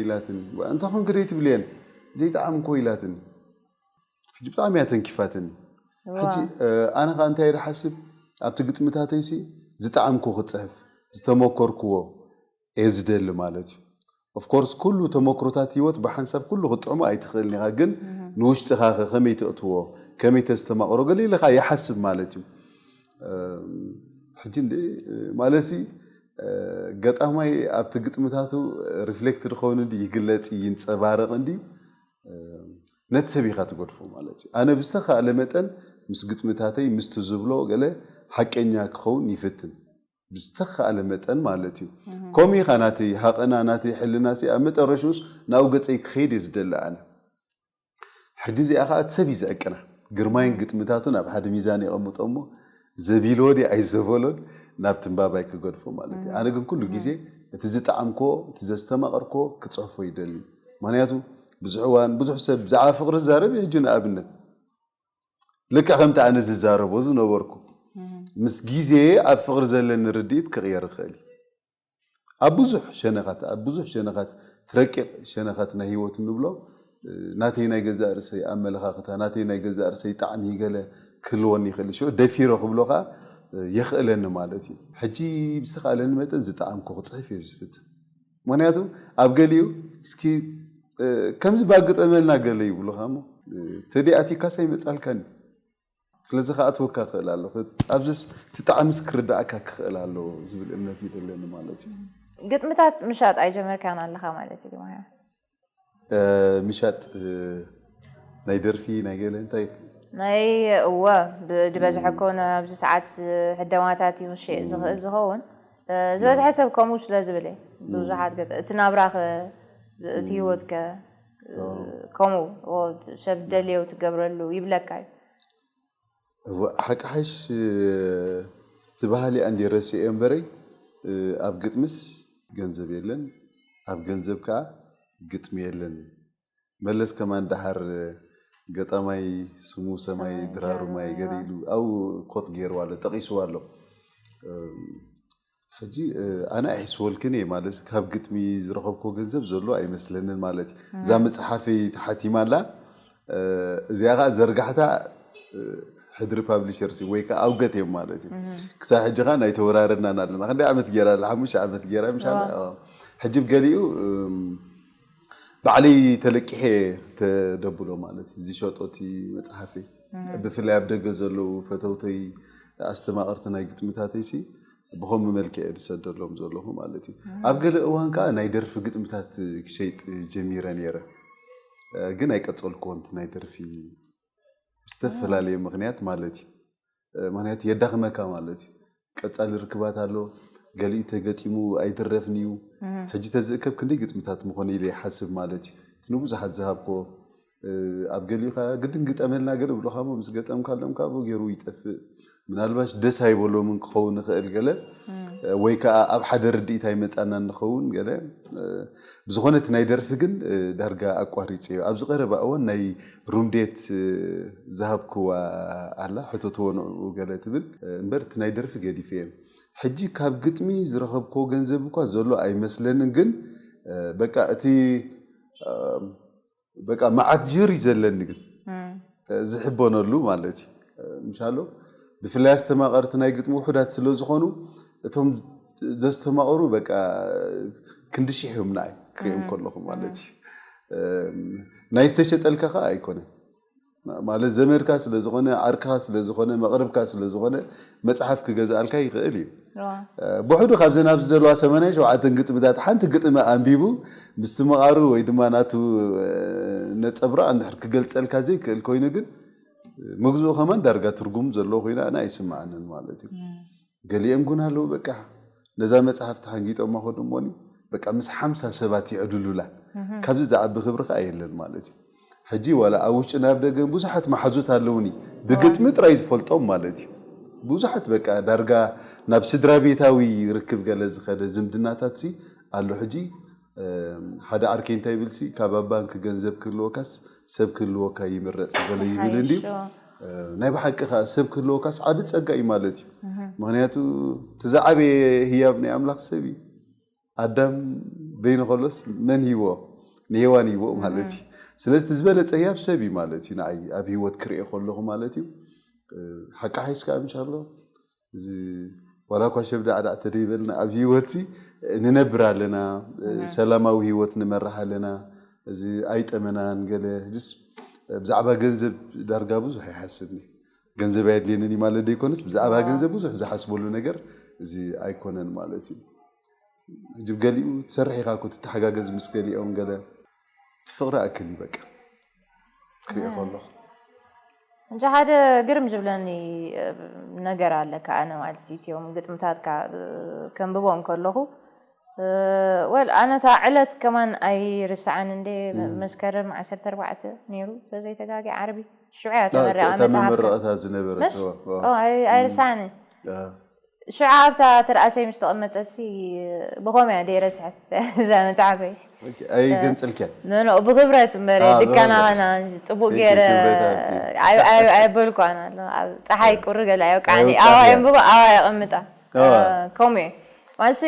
ኢላትኒ እንተ ኾንክ ደይ ትብልየን ዘይጠዓምኮ ኢላትኒ ሕጂ ብጣዕሚ እያ ተንኪፋትኒ ሕጂ ኣነ ከዓ እንታይ ድሓስብ ኣብቲ ግጥምታተይሲ ዝጠዓምኮ ክፅሕፍ ዝተመኮርክዎ እየ ዝደሊ ማለት እዩ ኦፍኮርስ ኩሉ ተመክሮታት ህይወት ብሓንሳብ ኩሉ ክጥዕሞ ኣይትኽእልን ኢኻ ግን ንውሽጥኻ ከመይ ተእትዎ ከመይ ተስተማቕሮ ገለ ኢለኻ ይሓስብ ማለት እዩ ሕጂ እንደ ማለሲ ገጣማይ ኣብቲ ግጥምታቱ ሪፍሌክት ዝኸውን እንዲ ይግለፅ ይንፀባረቕ እንዲ ነቲ ሰብ ኢኻ ትገድፎ ማለት እዩ። ኣነ ብዝተኻእለ መጠን ምስ ግጥምታተይ ምስቲ ዝብሎ ገለ ሓቀኛ ክኸውን ይፍትን፣ ብዝተኻእለ መጠን ማለት እዩ። ከምኡ ኢኻ ናተይ ሃቐና ናተይ ሕልና ሲ ኣብ መጠረሽኡስ ናብኡ ገጸይ ክኸይድ እየ ዝደሊ ኣነ። ሕጂ እዚኣ ኸዓ እቲ ሰብ እዩ ዘዕቅና። ግርማይን ግጥምታቱን ኣብ ሓደ ሚዛን የቐምጦ እሞ ዘቢልዎ ድዩ ኣይዘበሎን ናብ ትንባባይ ክገድፎ ማለት እዩ። ኣነ ግን ኩሉ ግዜ እቲ ዝጠዓምኮ እቲ ዘስተማቐርኮ ክፅሕፎ ይደሊ። ምክንያቱ ብዙሕ እዋን ብዙሕ ሰብ ብዛዕባ ፍቕሪ ዝዛረብ እዩ። ሕጂ ንኣብነት ልክዕ ከምቲ ኣነ ዝዛረቦ ዝነበርኩ ምስ ግዜ ኣብ ፍቕሪ ዘለኒ ርድኢት ክቕየር ይኽእል እዩ። ኣብ ብዙሕ ሸነኻት ኣብ ብዙሕ ሸነኻት ረቂቕ ሸነኻት ናይ ህይወት እንብሎ ናተይ ናይ ገዛእ ርእሰይ ኣመለኻኽታ ናተይ ናይ ገዛእ ርእሰይ ጣዕሚ ገለ ክህልወኒ ይኽእል ሽዑ ደፊሮ ክብሎ ከዓ የኽእለኒ ማለት እዩ። ሕጂ ብዝተኻእለኒ መጠን ዝጠዓምኩ ክፅሕፍ እየ ዝፍትን። ምክንያቱ ኣብ ገሊኡ እስኪ ከምዚ ባግጠመልና ገለ ይብሉኻ እሞ ተዲኣቲካሳ ይመፃልካኒ ስለዚ ከኣትወካ ክእል ኣሎ ኣብዚስ እቲ ጣዕምስ ክርዳእካ ክኽእል ኣሎ ዝብል እምነት ይደለኒ ማለት እዩ። ግጥምታት ምሻጥ ኣይጀመርካን ኣለኻ ማለት እዩ። ምሻጥ ናይ ደርፊ ናይ ገለ እንታይ ናይ እወ ዝበዝሐ ኮነ ኣብዚ ሰዓት ሕደማታት ይኽሽእ ዝኽእል ዝኸውን ዝበዝሐ ሰብ ከምኡ ስለ ዝብል ብዙሓት እቲ ናብራኸ እቲ ህይወትከ ከምኡ ሰብ ደልየው ትገብረሉ ይብለካ እዩ። ሓቂ ሓሽ እቲ ባህሊ ኣንዲ ረሲኦ እምበረይ ኣብ ግጥምስ ገንዘብ የለን ኣብ ገንዘብ ከዓ ግጥሚ የለን። መለስ ከማን ደሓር ገጣማይ ስሙ ሰማይ ድራሩ ማይ ገለ ኢሉ ኣብኡ ኮት ገይርዋ ኣሎ ጠቒስዋ ኣሎ። ሕጂ ኣነ ኣይሕስወልክን እየ ማለት ካብ ግጥሚ ዝረኸብኮ ገንዘብ ዘሎ ኣይመስለንን ማለት እዩ። እዛ መፅሓፈይ ተሓቲማ ኣላ እዚኣ ከዓ ዘርጋሕታ ሕድሪ ፓብሊሸርስ ወይ ከዓ ኣውገት እዮም ማለት እዩ። ክሳብ ሕጂ ከዓ ናይ ተወራረድናን ኣለና ክንደይ ዓመት ገይራ ኣላ ሓሙሽተ ዓመት ገይራ ምሻ ሕጂ ገሊኡ ባዕለይ ተለቂሐ ተደብሎ ማለት እዩ ዝሸጦ እቲ መፅሓፈይ ብፍላይ ኣብ ደገ ዘለዉ ፈተውተይ ኣስተማቐርቲ ናይ ግጥምታተይሲ ብኸምኡ መልክዕ ዝሰደሎም ዘለኹ ማለት እዩ። ኣብ ገለ እዋን ከዓ ናይ ደርፊ ግጥምታት ክሸይጥ ጀሚረ ነይረ ግን ኣይቀፀልኩዎን ናይ ደርፊ ብዝተፈላለየ ምክንያት ማለት እዩ። ምክንያቱ የዳኽመካ ማለት እዩ። ቀፃሊ ርክባት ኣሎ ገሊኡ ተገጢሙ ኣይድረፍን እዩ። ሕጂ ተዝእከብ ክንደይ ግጥምታት ምኾነ ኢለ ይሓስብ ማለት እዩ። ንብዙሓት ዝሃብኮ ኣብ ገሊኡ ከዓ ግድን ግጠመልና ገለ ብሎካ ሞ ምስ ገጠምካሎም ከዓ ገይሩ ይጠፍእ። ምናልባሽ ደስ ኣይበሎምን ክኸውን ይኽእል ገለ ወይ ከዓ ኣብ ሓደ ርድኢት ኣይመፃና ንኸውን ገለ ብዝኾነ እቲ ናይ ደርፊ ግን ዳርጋ ኣቋሪፀ እዩ። ኣብዚ ቀረባ እዋን ናይ ሩምዴት ዝሃብክዋ ኣላ ሕተትዎ ንዕኡ ገለ ትብል እምበር እቲ ናይ ደርፊ ገዲፈ እየ። ሕጂ ካብ ግጥሚ ዝረኸብክዎ ገንዘብ እኳ ዘሎ ኣይመስለንን ግን በቃ እቲ በቃ መዓት ጅር እዩ ዘለኒ ግን ዝሕበነሉ ማለት እዩ። ምሻሎ ብፍላይ ኣስተማቐርቲ ናይ ግጥሚ ውሑዳት ስለ ዝኾኑ እቶም ዘስተማቐሩ በቃ ክንዲ ሽሕ እዮም ንዓይ ክሪኦም ከለኹ ማለት እዩ። ናይ ዝተሸጠልካ ከዓ ኣይኮነን ማለት ዘመድካ ስለ ዝኾነ ዓርክኻ ስለ ዝኾነ መቕርብካ ስለ ዝኾነ መፅሓፍ ክገዝኣልካ ይኽእል እዩ። ብሕዱ ካብዘን ኣብ ዝደለዋ ሰማንያን ሸውዓተን ግጥምታት ሓንቲ ግጥሚ ኣንቢቡ ምስትምቓሩ ወይ ድማ ናቱ ነፀብራቕ እንድሕር ክገልፀልካ ዘይክእል ኮይኑ ግን ምግዝኡ ከማን ዳርጋ ትርጉም ዘለዎ ኮይና ኣነ ኣይስምዓንን ማለት እዩ። ገሊኦም ግን ኣለዉ በቃ ነዛ መፅሓፍ ተሓንጊጦማ ከዱ እሞኒ በቃ ምስ ሓምሳ ሰባት ይዕድሉላ። ካብዚ ዝዓቢ ክብሪ ከዓ የለን ማለት እዩ። ሕጂ ዋላ ኣብ ውሽጢ ናብ ደገን ብዙሓት መሓዙት ኣለውኒ ብግጥሚ ጥራይ ዝፈልጦም ማለት እዩ። ብዙሓት በቃ ዳርጋ ናብ ስድራ ቤታዊ ርክብ ገለ ዝኸደ ዝምድናታት ሲ ኣሎ። ሕጂ ሓደ ዓርከይ እንታይ ይብል ሲ ካብ ኣብ ባንክ ገንዘብ ክህልወካስ ሰብ ክህልወካ ይምረፅ ገለ ይብል እንድዩ። ናይ ብሓቂ ከዓ ሰብ ክህልወካስ ዓቢ ፀጋ እዩ ማለት እዩ። ምክንያቱ እቲ ዝዓበየ ህያብ ናይ ኣምላኽ ሰብ እዩ። ኣዳም በይኑ ከሎስ መን ሂቦ ንሄዋን ሂቦ ማለት እዩ። ስለዚ እቲ ዝበለፀ ህያብ ሰብ እዩ ማለት እዩ ንዓይ ኣብ ህይወት ክሪኦ ከለኹ ማለት እዩ። ሓቂ ሓይሽ ከዓ ምሻሎ እዚ ዋላ እኳ ሸብዳዕዳዕ ተደይበልና ኣብ ህይወት ሲ ንነብር ኣለና። ሰላማዊ ህይወት ንመራሕ ኣለና። እዚ ኣይጠመናን ገለ ጅስ ብዛዕባ ገንዘብ ዳርጋ ብዙሕ ኣይሓስብኒ። ገንዘብ ኣየድልየንን እዩ ማለት ዘይኮነስ ብዛዕባ ገንዘብ ብዙሕ ዝሓስበሉ ነገር እዚ ኣይኮነን ማለት እዩ። ሕጂ ገሊኡ ትሰርሕ ኢኻ እኮ ትተሓጋገዝ ምስ ገሊኦም ገለ እቲ ፍቕሪ ኣክል እዩ በቃ። ክሪኦ ከለኹ። እንጂ ሓደ ግርም ዝብለኒ ነገር ኣለካ። ኣነ ማለት ኢትዮም ግጥምታትካ ከንብቦም ከለኹ ወል ኣነታ ዕለት ከማን ኣይርስዓን እንደ መስከረም ዓሰርተ ኣርባዕተ ነይሩ ተዘይተጋጊ ዓርቢ ሽዑ እያ ተመሪቓ መጽሓፍ መመረቐታ ዝነበረ ኣይርስዓኒ። ሽዑ ኣብታ ትርኣሰይ ምስ ተቐመጠትሲ ብኸምኡ እያ ደይረስሐት እዛ መጽሓፈይ። ኣይገንጽልክን ኖ ብኽብረት እምበር ድካናና ጽቡቅ ገይረ ኣየበልኳን ኣሎ። ኣብ ጸሓይ ቁሪ ገለ ኣየውቃዕኒ። ኣዋ የንብቦ ኣዋ የቐምጣ። ከምኡ እየ ማለትሲ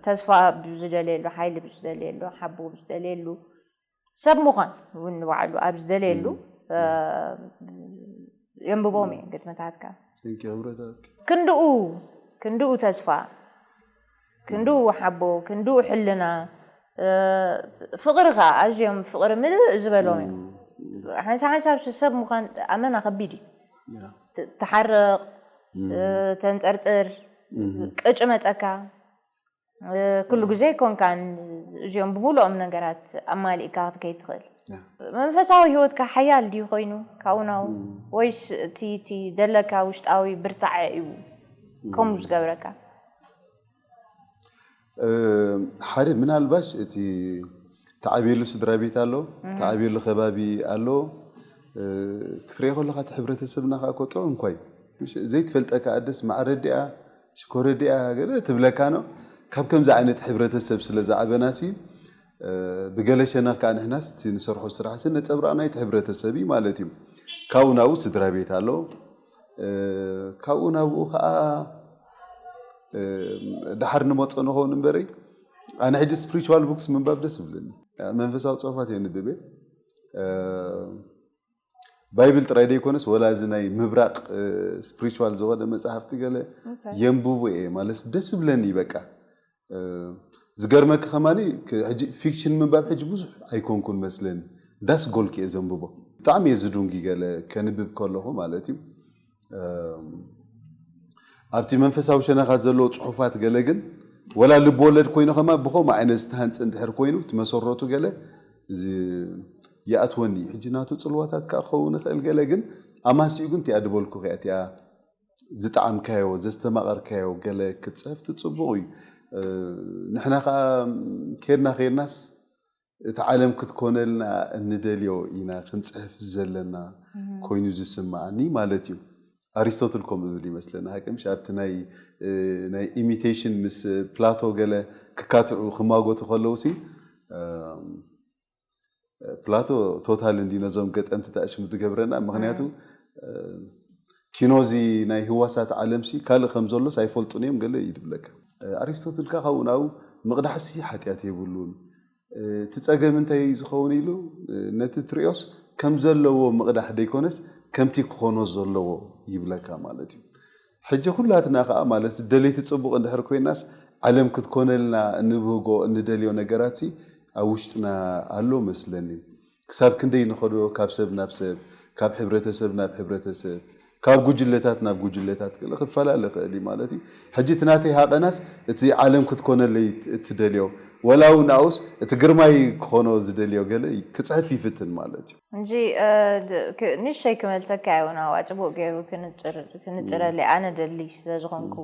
ተስፋ ብዝደልየሉ፣ ሓይሊ ብዝደልየሉ፣ ሓቦ ብዝደልየሉ፣ ሰብ ምዃን እውን ንባዕሉ ኣብ ዝደልየሉ የንብቦም እየ ግጥምታትካ። ክንድኡ ክንድኡ ተስፋ ክንድኡ ሓቦ ክንድኡ ሕልና ፍቕሪ ከዓ ኣዝዮም ፍቕሪ ምልእ ዝበሎም እዮም። ሓንሳ ሓንሳብ ሰብ ምዃን ኣመና ከቢድ እዩ። ትሓርቕ፣ ተንፀርፅር፣ ቅጭ መፀካ ኩሉ ግዜ ኣይኮንካን እዚኦም ብምሉኦም ነገራት ኣማሊእካ ክትከይድ ትኽእል። መንፈሳዊ ህይወትካ ሓያል ድዩ ኮይኑ ካብኡ ናብኡ ወይስ እቲ እቲ ደለካ ውሽጣዊ ብርታዐ እዩ ከምኡ ዝገብረካ? ሓደ ምናልባሽ እቲ ተዓብየሉ ስድራ ቤት ኣሎ፣ ተዓብየሉ ከባቢ ኣሎ። ክትሪኦ ከለካ እቲ ሕብረተሰብና ከዓ ኮጦ እንኳይ ዘይትፈልጠካ ኣደስ ማዕረ ዲኣ ሽኮረ ዲኣ ገለ ትብለካ ነው። ካብ ከምዚ ዓይነት ሕብረተሰብ ስለ ዝዓበናሲ ብገለ ሸነኽ ከዓ ንሕናስ እቲ ንሰርሖ ስራሕሲ ነፀብራቕ ናይቲ ሕብረተሰብ እዩ ማለት እዩ። ካብኡ ናብኡ ስድራ ቤት ኣሎ። ካብኡ ናብኡ ከዓ ድሓር ንመፆ ንኸውን እምበረይ ኣነ ሕጂ ስፕሪቹዋል ቡክስ ምንባብ ደስ ይብለኒ። መንፈሳዊ ፅሑፋት የንብብ እየ። ባይብል ጥራይ ደይኮነስ ወላ እዚ ናይ ምብራቕ ስፕሪቹዋል ዝኾነ መፅሓፍቲ ገለ የንብቡ እየ ማለት ደስ ይብለኒ። በቃ ዝገርመኪ ከማኒ ሕጂ ፊክሽን ምንባብ ሕጂ ብዙሕ ኣይኮንኩን መስለኒ። ዳስ ጎልክ እየ ዘንብቦ። ብጣዕሚ እየ ዝዱንጊ ገለ ከንብብ ከለኹ ማለት እዩ። ኣብቲ መንፈሳዊ ሸነኻት ዘለዎ ፅሑፋት ገለ ግን ወላ ልብ ወለድ ኮይኑ ከማ ብኸምኡ ዓይነት ዝተሃንፀ እንድሕር ኮይኑ እቲ መሰረቱ ገለ ይኣትወኒ። ሕጂ ናቱ ፅልዋታት ከዓ ክኸውን ይኽእል ገለ ግን ኣማሲኡ ግን እቲኣ ድበልኩ እያ እቲኣ ዝጠዓምካዮ ዘስተማቐርካዮ ገለ ክትፅሕፍ ትፅቡቕ እዩ። ንሕና ከዓ ከድና ከድናስ እቲ ዓለም ክትኮነልና እንደልዮ ኢና ክንፅሕፍ ዘለና ኮይኑ ዝስምዓኒ ማለት እዩ። ኣሪስቶትል ከምኡ እብል ይመስለኒ ሓቂ ምሽ ኣብቲ ናይ ናይ ኢሚቴሽን ምስ ፕላቶ ገለ ክካትዑ ክማጎቱ ከለውሲ ፕላቶ ቶታል እንዲ ነዞም ገጠምቲ ተኣሽሙ ዝገብረና ምክንያቱ ኪኖዚ ናይ ህዋሳት ዓለምሲ ካልእ ከም ዘሎስ ኣይፈልጡን እዮም ገለ እዩ ድብለካ። ኣሪስቶትል ካ ካብኡ ናብኡ ምቕዳሕሲ ሓጢኣት የብሉን። እቲ ጸገም እንታይ እዩ ዝኸውን ኢሉ ነቲ ትሪኦስ ከም ዘለዎ ምቕዳሕ ደይኮነስ ከምቲ ክኾኖ ዘለዎ ይብለካ ማለት እዩ። ሕጂ ኩላትና ከዓ ማለት ደለይቲ ጽቡቕ እንድሕር ኮይናስ ዓለም ክትኮነልና እንብህጎ እንደልዮ ነገራትሲ ኣብ ውሽጥና ኣሎ መስለኒ። ክሳብ ክንደይ ንኸዶ ካብ ሰብ ናብ ሰብ ካብ ሕብረተሰብ ናብ ሕብረተሰብ ካብ ጉጅለታት ናብ ጉጅለታት ገለ ክፈላለ ይኽእል እዩ ማለት እዩ። ሕጂ እቲ ናተይ ሃቐናስ እቲ ዓለም ክትኮነለይ እትደልዮ ወላ እውን ኣውስ እቲ ግርማይ ክኾኖ ዝደልዮ ገለ ክፅሕፍ ይፍትን ማለት እዩ። እንጂ ንሸይ ክመልሰካ ይውን ኣዋ ፅቡቅ ገይሩ ክንፅረለይ ኣነ ደሊ ስለዝኾንኩ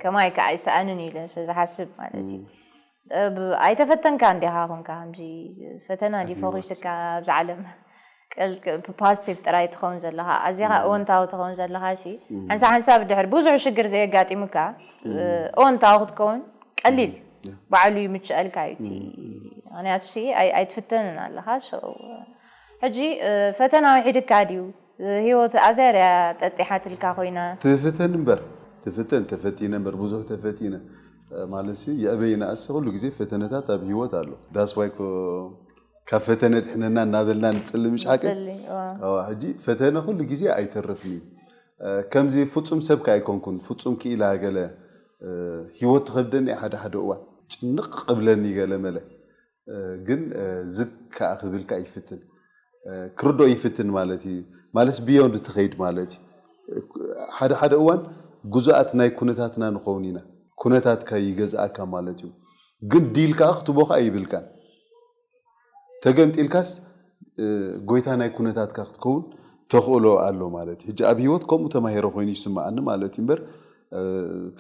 ከማይ ከዓ ኣይሰኣንን ኢለ ስለዝሓስብ ማለት እዩ። ኣይተፈተንካ እንዲኻ ኮንካ ከምዚ ፈተና ዲ ፎኪስካ ኣብዚ ዓለም ፓዚቲቭ ጥራይ ትኸውን ዘለኻ ኣዚኻ እወንታዊ ትኸውን ዘለኻ ሲ ሓንሳ ሓንሳብ ድሕር ብዙሕ ሽግር ዘየጋጢሙካ እወንታዊ ክትከውን ቀሊል ባዕሉ ይምችአልካ እዩ እቲ ምክንያቱ ሲ ኣይትፍተንን ኣለኻ ሕጂ ፈተና ውሒድካ ድዩ ህይወት ኣዝያ ድያ ጠጢሓትልካ ኮይና ትፍተን እምበር ትፍተን ተፈቲነ እምበር ብዙሕ ተፈቲነ ማለት ሲ ይዕበይ ይንኣስ ኩሉ ግዜ ፈተነታት ኣብ ህይወት ኣሎ ዳስዋይ ካብ ፈተነ ድሕነና እናበልና ንፅሊ ምሽ ሓቂ ሕጂ ፈተነ ኩሉ ግዜ ኣይተርፍን እዩ ከምዚ ፍፁም ሰብካ ኣይኮንኩን ፍፁም ክኢላ ገለ ህይወት ትኸብደኒ ሓደ ሓደ እዋን ጭንቕ እብለኒ ገለ መለ ግን ዝግ ከዓ ክብልካ ይፍትን ክርዶ ይፍትን ማለት እዩ ማለት ብዮንድ ትኸይድ ማለት እዩ ሓደ ሓደ እዋን ጉዙኣት ናይ ኩነታትና ንኸውን ኢና ኩነታትካ ይገዝኣካ ማለት እዩ ግን ዲል ከዓ ክትቦ ከዓ ይብልካን ተገምጢልካስ ጎይታ ናይ ኩነታትካ ክትከውን ተኽእሎ ኣሎ ማለት እዩ። ሕጂ ኣብ ህይወት ከምኡ ተማሂረ ኮይኑ ይስምዓኒ ማለት እዩ። እምበር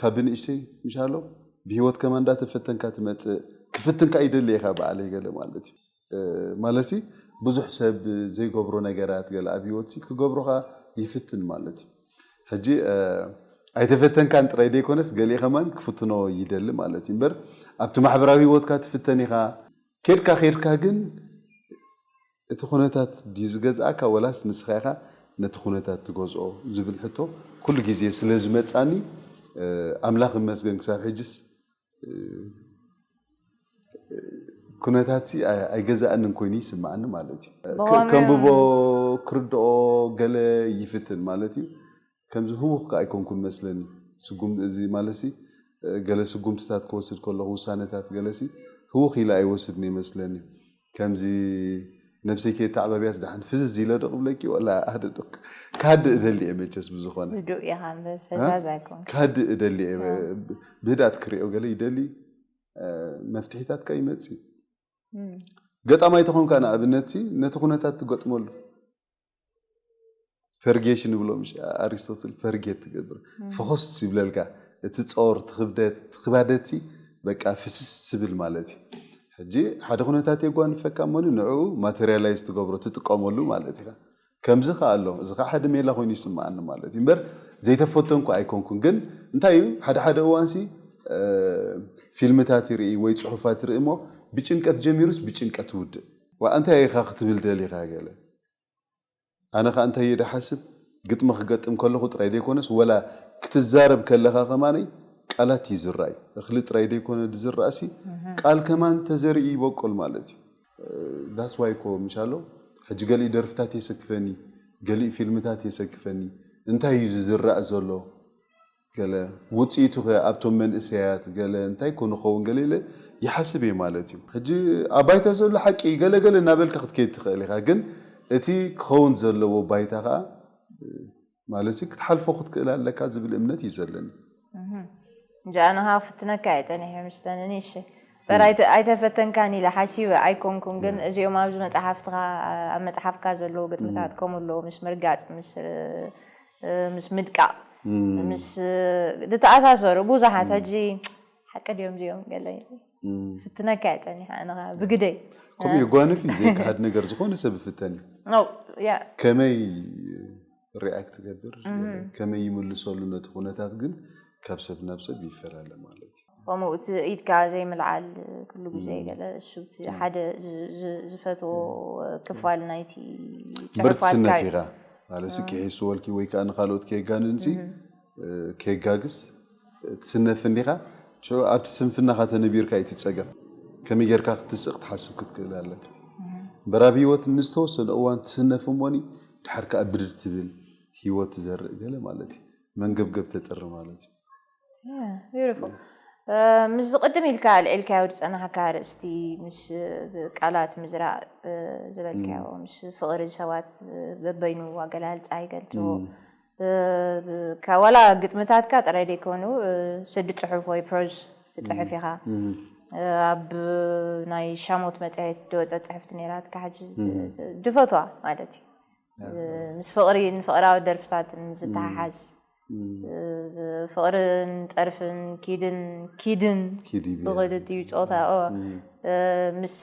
ካብ ብንእሽተይ ምሻሎ ብህይወት ከማን እንዳተፈተንካ ትመፅእ፣ ክፍትንካ ይደሊ ኢኻ በዓለይ ገለ ማለት እዩ። ማለትሲ ብዙሕ ሰብ ዘይገብሮ ነገራት ገለ ኣብ ህይወትሲ ክገብሮኻ ይፍትን ማለት እዩ። ሕጂ ኣይተፈተንካን ጥራይ ዘይኮነስ ገሊኡ ከማን ክፍትኖ ይደሊ ማለት እዩ። እምበር ኣብቲ ማሕበራዊ ህይወትካ ትፍተን ኢኻ። ኬድካ ኬድካ ግን እቲ ኩነታት ድዩ ዝገዝኣካ ወላስ ንስኻ ኢኻ ነቲ ኩነታት ትገዝኦ ዝብል ሕቶ ኩሉ ግዜ ስለ ዝመጻኒ ኣምላኽ ይመስገን ክሳብ ሕጅስ ኩነታት ኣይገዛእንን ኮይኑ ይስምዓኒ ማለት እዩ። ከንብቦ ክርድኦ ገለ ይፍትን ማለት እዩ። ከምዚ ህውኽ ከ ኣይኮንኩን መስለኒ። ስጉም እዚ ማለትሲ ገለ ስጉምትታት ክወስድ ከለኹ ውሳነታት ገለሲ ህውኽ ኢለ ኣይወስድን ይመስለኒ። ከምዚ ነብሰይ ከየተዓባብያስ ደሓን ፍዝዝ ኢለ ዶ ክብለኪ ወላ ኣደ ዶ ካድእ እደሊ እየ መቸስ ብዝኾነ ህዱእ ኢኻ እምበር ፈዛዝ ኣይኮንካ። ካድእ እደሊ እየ። ብህድኣት ክሪኦ ገለ ይደሊ። መፍትሒታት ከ ይመጽእ። ገጣማይ ተኾንካ ንኣብነትሲ ነቲ ኩነታት ትገጥመሉ። ፐርጌሽን ይብሎ ምሽ ኣሪስቶትል ፐርጌት ትገብር። ፍኹስ ይብለልካ እቲ ጾር ትኽብደት ትኽባደትሲ በቃ ፍስስ ስብል ማለት እዩ። ሕጂ ሓደ ኩነታት የጓንፈካ እሞ ንዕኡ ማቴሪያላይዝ ትገብሮ ትጥቀመሉ ማለት ኢኻ። ከምዚ ከ ኣሎ እዚ ከ ሓደ ሜላ ኮይኑ ይስምዓኒ ማለት እዩ። እምበር ዘይተፈተንኩ ኣይኮንኩን። ግን እንታይ እዩ ሓደ ሓደ እዋንሲ ፊልምታት ይርኢ ወይ ጽሑፋት ይርኢ እሞ ብጭንቀት ጀሚሩስ ብጭንቀት ውድእ ዋ እንታይ ኢኻ ክትብል ደሊኻ ገለ ኣነ ከኣ እንታይ እየ ድሓስብ ግጥሚ ክገጥም ከለኹ ጥራይ ዘይኮነስ ወላ ክትዛረብ ከለኻ ከማነይ ቃላት ይዝራእ እዩ። እኽሊ ጥራይ ዘይኮነ ዝዝራእሲ ቃል ከማን ተዘሪኡ ይበቁል ማለት እዩ። ዳስ ዋይ ኮ ምሻሎ ሕጂ ገሊኡ ደርፍታት የሰክፈኒ፣ ገሊኡ ፊልምታት የሰክፈኒ። እንታይ እዩ ዝዝራእ ዘሎ? ገለ ውፅኢቱ ከ ኣብቶም መንእሰያት ገለ እንታይ ኮ ንኸውን ገለ ኢለ ይሓስብ እየ ማለት እዩ። ሕጂ ኣብ ባይታ ዘሎ ሓቂ ገለ ገለ እናበልካ ክትከይድ ትኽእል ኢኻ፣ ግን እቲ ክኸውን ዘለዎ ባይታ ከዓ ማለት ክትሓልፎ ክትክእል ኣለካ ዝብል እምነት እዩ ዘለኒ። እንጂ ኣነ ከዓ ክፍትነካ እየ ፀኒሐ ምስ ተነኒ እሺ በር ኣይተፈተንካን ኢለ ሓሲበ ኣይኮንኩን ግን እዚኦም ኣብዚ መፅሓፍትኻ ኣብ መፅሓፍካ ዘለዉ ግጥምታት ከምኡ ኣለዉ ምስ ምርጋፅ ምስ ምስ ምድቃቕ ምስ ዝተኣሳሰሩ ብዙሓት ሕጂ ሓቂ ድዮም እዚኦም ገለ ፍትነካ እየ ፀኒሓ ኣነ ከዓ ብግደይ ከምኡ የጓንፍ እዩ ዘይከሓድ ነገር ዝኾነ ሰብ ይፍተን እዩ ያ ከመይ ሪኣክት ትገብር ከመይ ይምልሰሉ ነቲ ኩነታት ግን ካብ ሰብ ናብ ሰብ ይፈላለ ማለት እዩ ከምኡ እቲ ኢድካ ዘይምልዓል ኩሉ ግዜ ገለ እሱ እቲ ሓደ ዝፈትዎ ክፋል ናይቲ ምርት ስነፍ ኢኻ ማለት ክሒስወልኪ ወይ ከዓ ንካልኦት ከየጋንንሲ ከየጋግስ ትስነፍ እንዲኻ ሽዑ ኣብቲ ስንፍናኻ ተነቢርካ እዩ ትፀገም ከመይ ጌርካ ክትስእ ክትሓስብ ክትክእል ኣለካ እምበር ኣብ ህይወት ንዝተወሰነ እዋን ትስነፍ እሞኒ ድሓር ከዓ ብድድ ትብል ህይወት ትዘርእ ገለ ማለት እዩ መንገብገብ ተጥሪ ማለት እዩ beautiful ምስ ቅድም ኢልካ ኣልዒልካዮ ዝፀናሕካ ርእስቲ ምስ ቃላት ምዝራእ ዝበልካዮ ምስ ፍቕሪ ሰባት በበይኑ ኣገላልፃ ይገልፅዎ ዋላ ግጥምታትካ ጥራይ ዘይኮኑ ስዲ ፅሑፍ ወይ ፕሮዝ ትፅሕፍ ኢኻ ኣብ ናይ ሻሞት መፅሄት ዝወፀ ፅሕፍቲ ነይራትካ ሕጂ ድፈትዋ ማለት እዩ ምስ ፍቕሪ ንፍቕራዊ ደርፍታትን ዝተሓሓዝ ፍቕርን ፀርፍን ኪድን ኪድን ብክልቲኡ ፆታ ምስ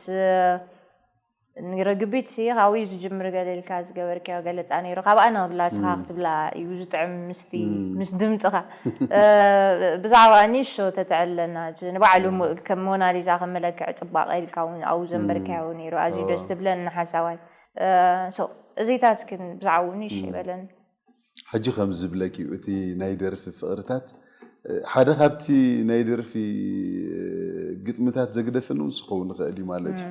ንረግቢት ሲ ካብኡ እዩ ዝጅምር ገለ ኢልካ ዝገበርካዮ ገለፃ ነይሩ ካብኣ ንብላ ስኻ ክትብላ እዩ ዝጥዕም ምስቲ ምስ ድምፅኻ ብዛዕባ ኒሾ ተተዕለና ንባዕሉ ከም ሞናሊዛ ከም መለክዕ ፅባቐ ኢልካ እውን ኣብኡ ዘንበርካዮ ነይሩ ኣዝዩ ደስ ትብለኒ ሓሳባይ እዚታት ግን ብዛዕባኡ ኒሽ ይበለኒ ሕጂ ከም ዝብለኪ እዩ እቲ ናይ ደርፊ ፍቕርታት ሓደ ካብቲ ናይ ደርፊ ግጥምታት ዘግደፈኒ እውን ዝኸውን ይኽእል እዩ ማለት እዩ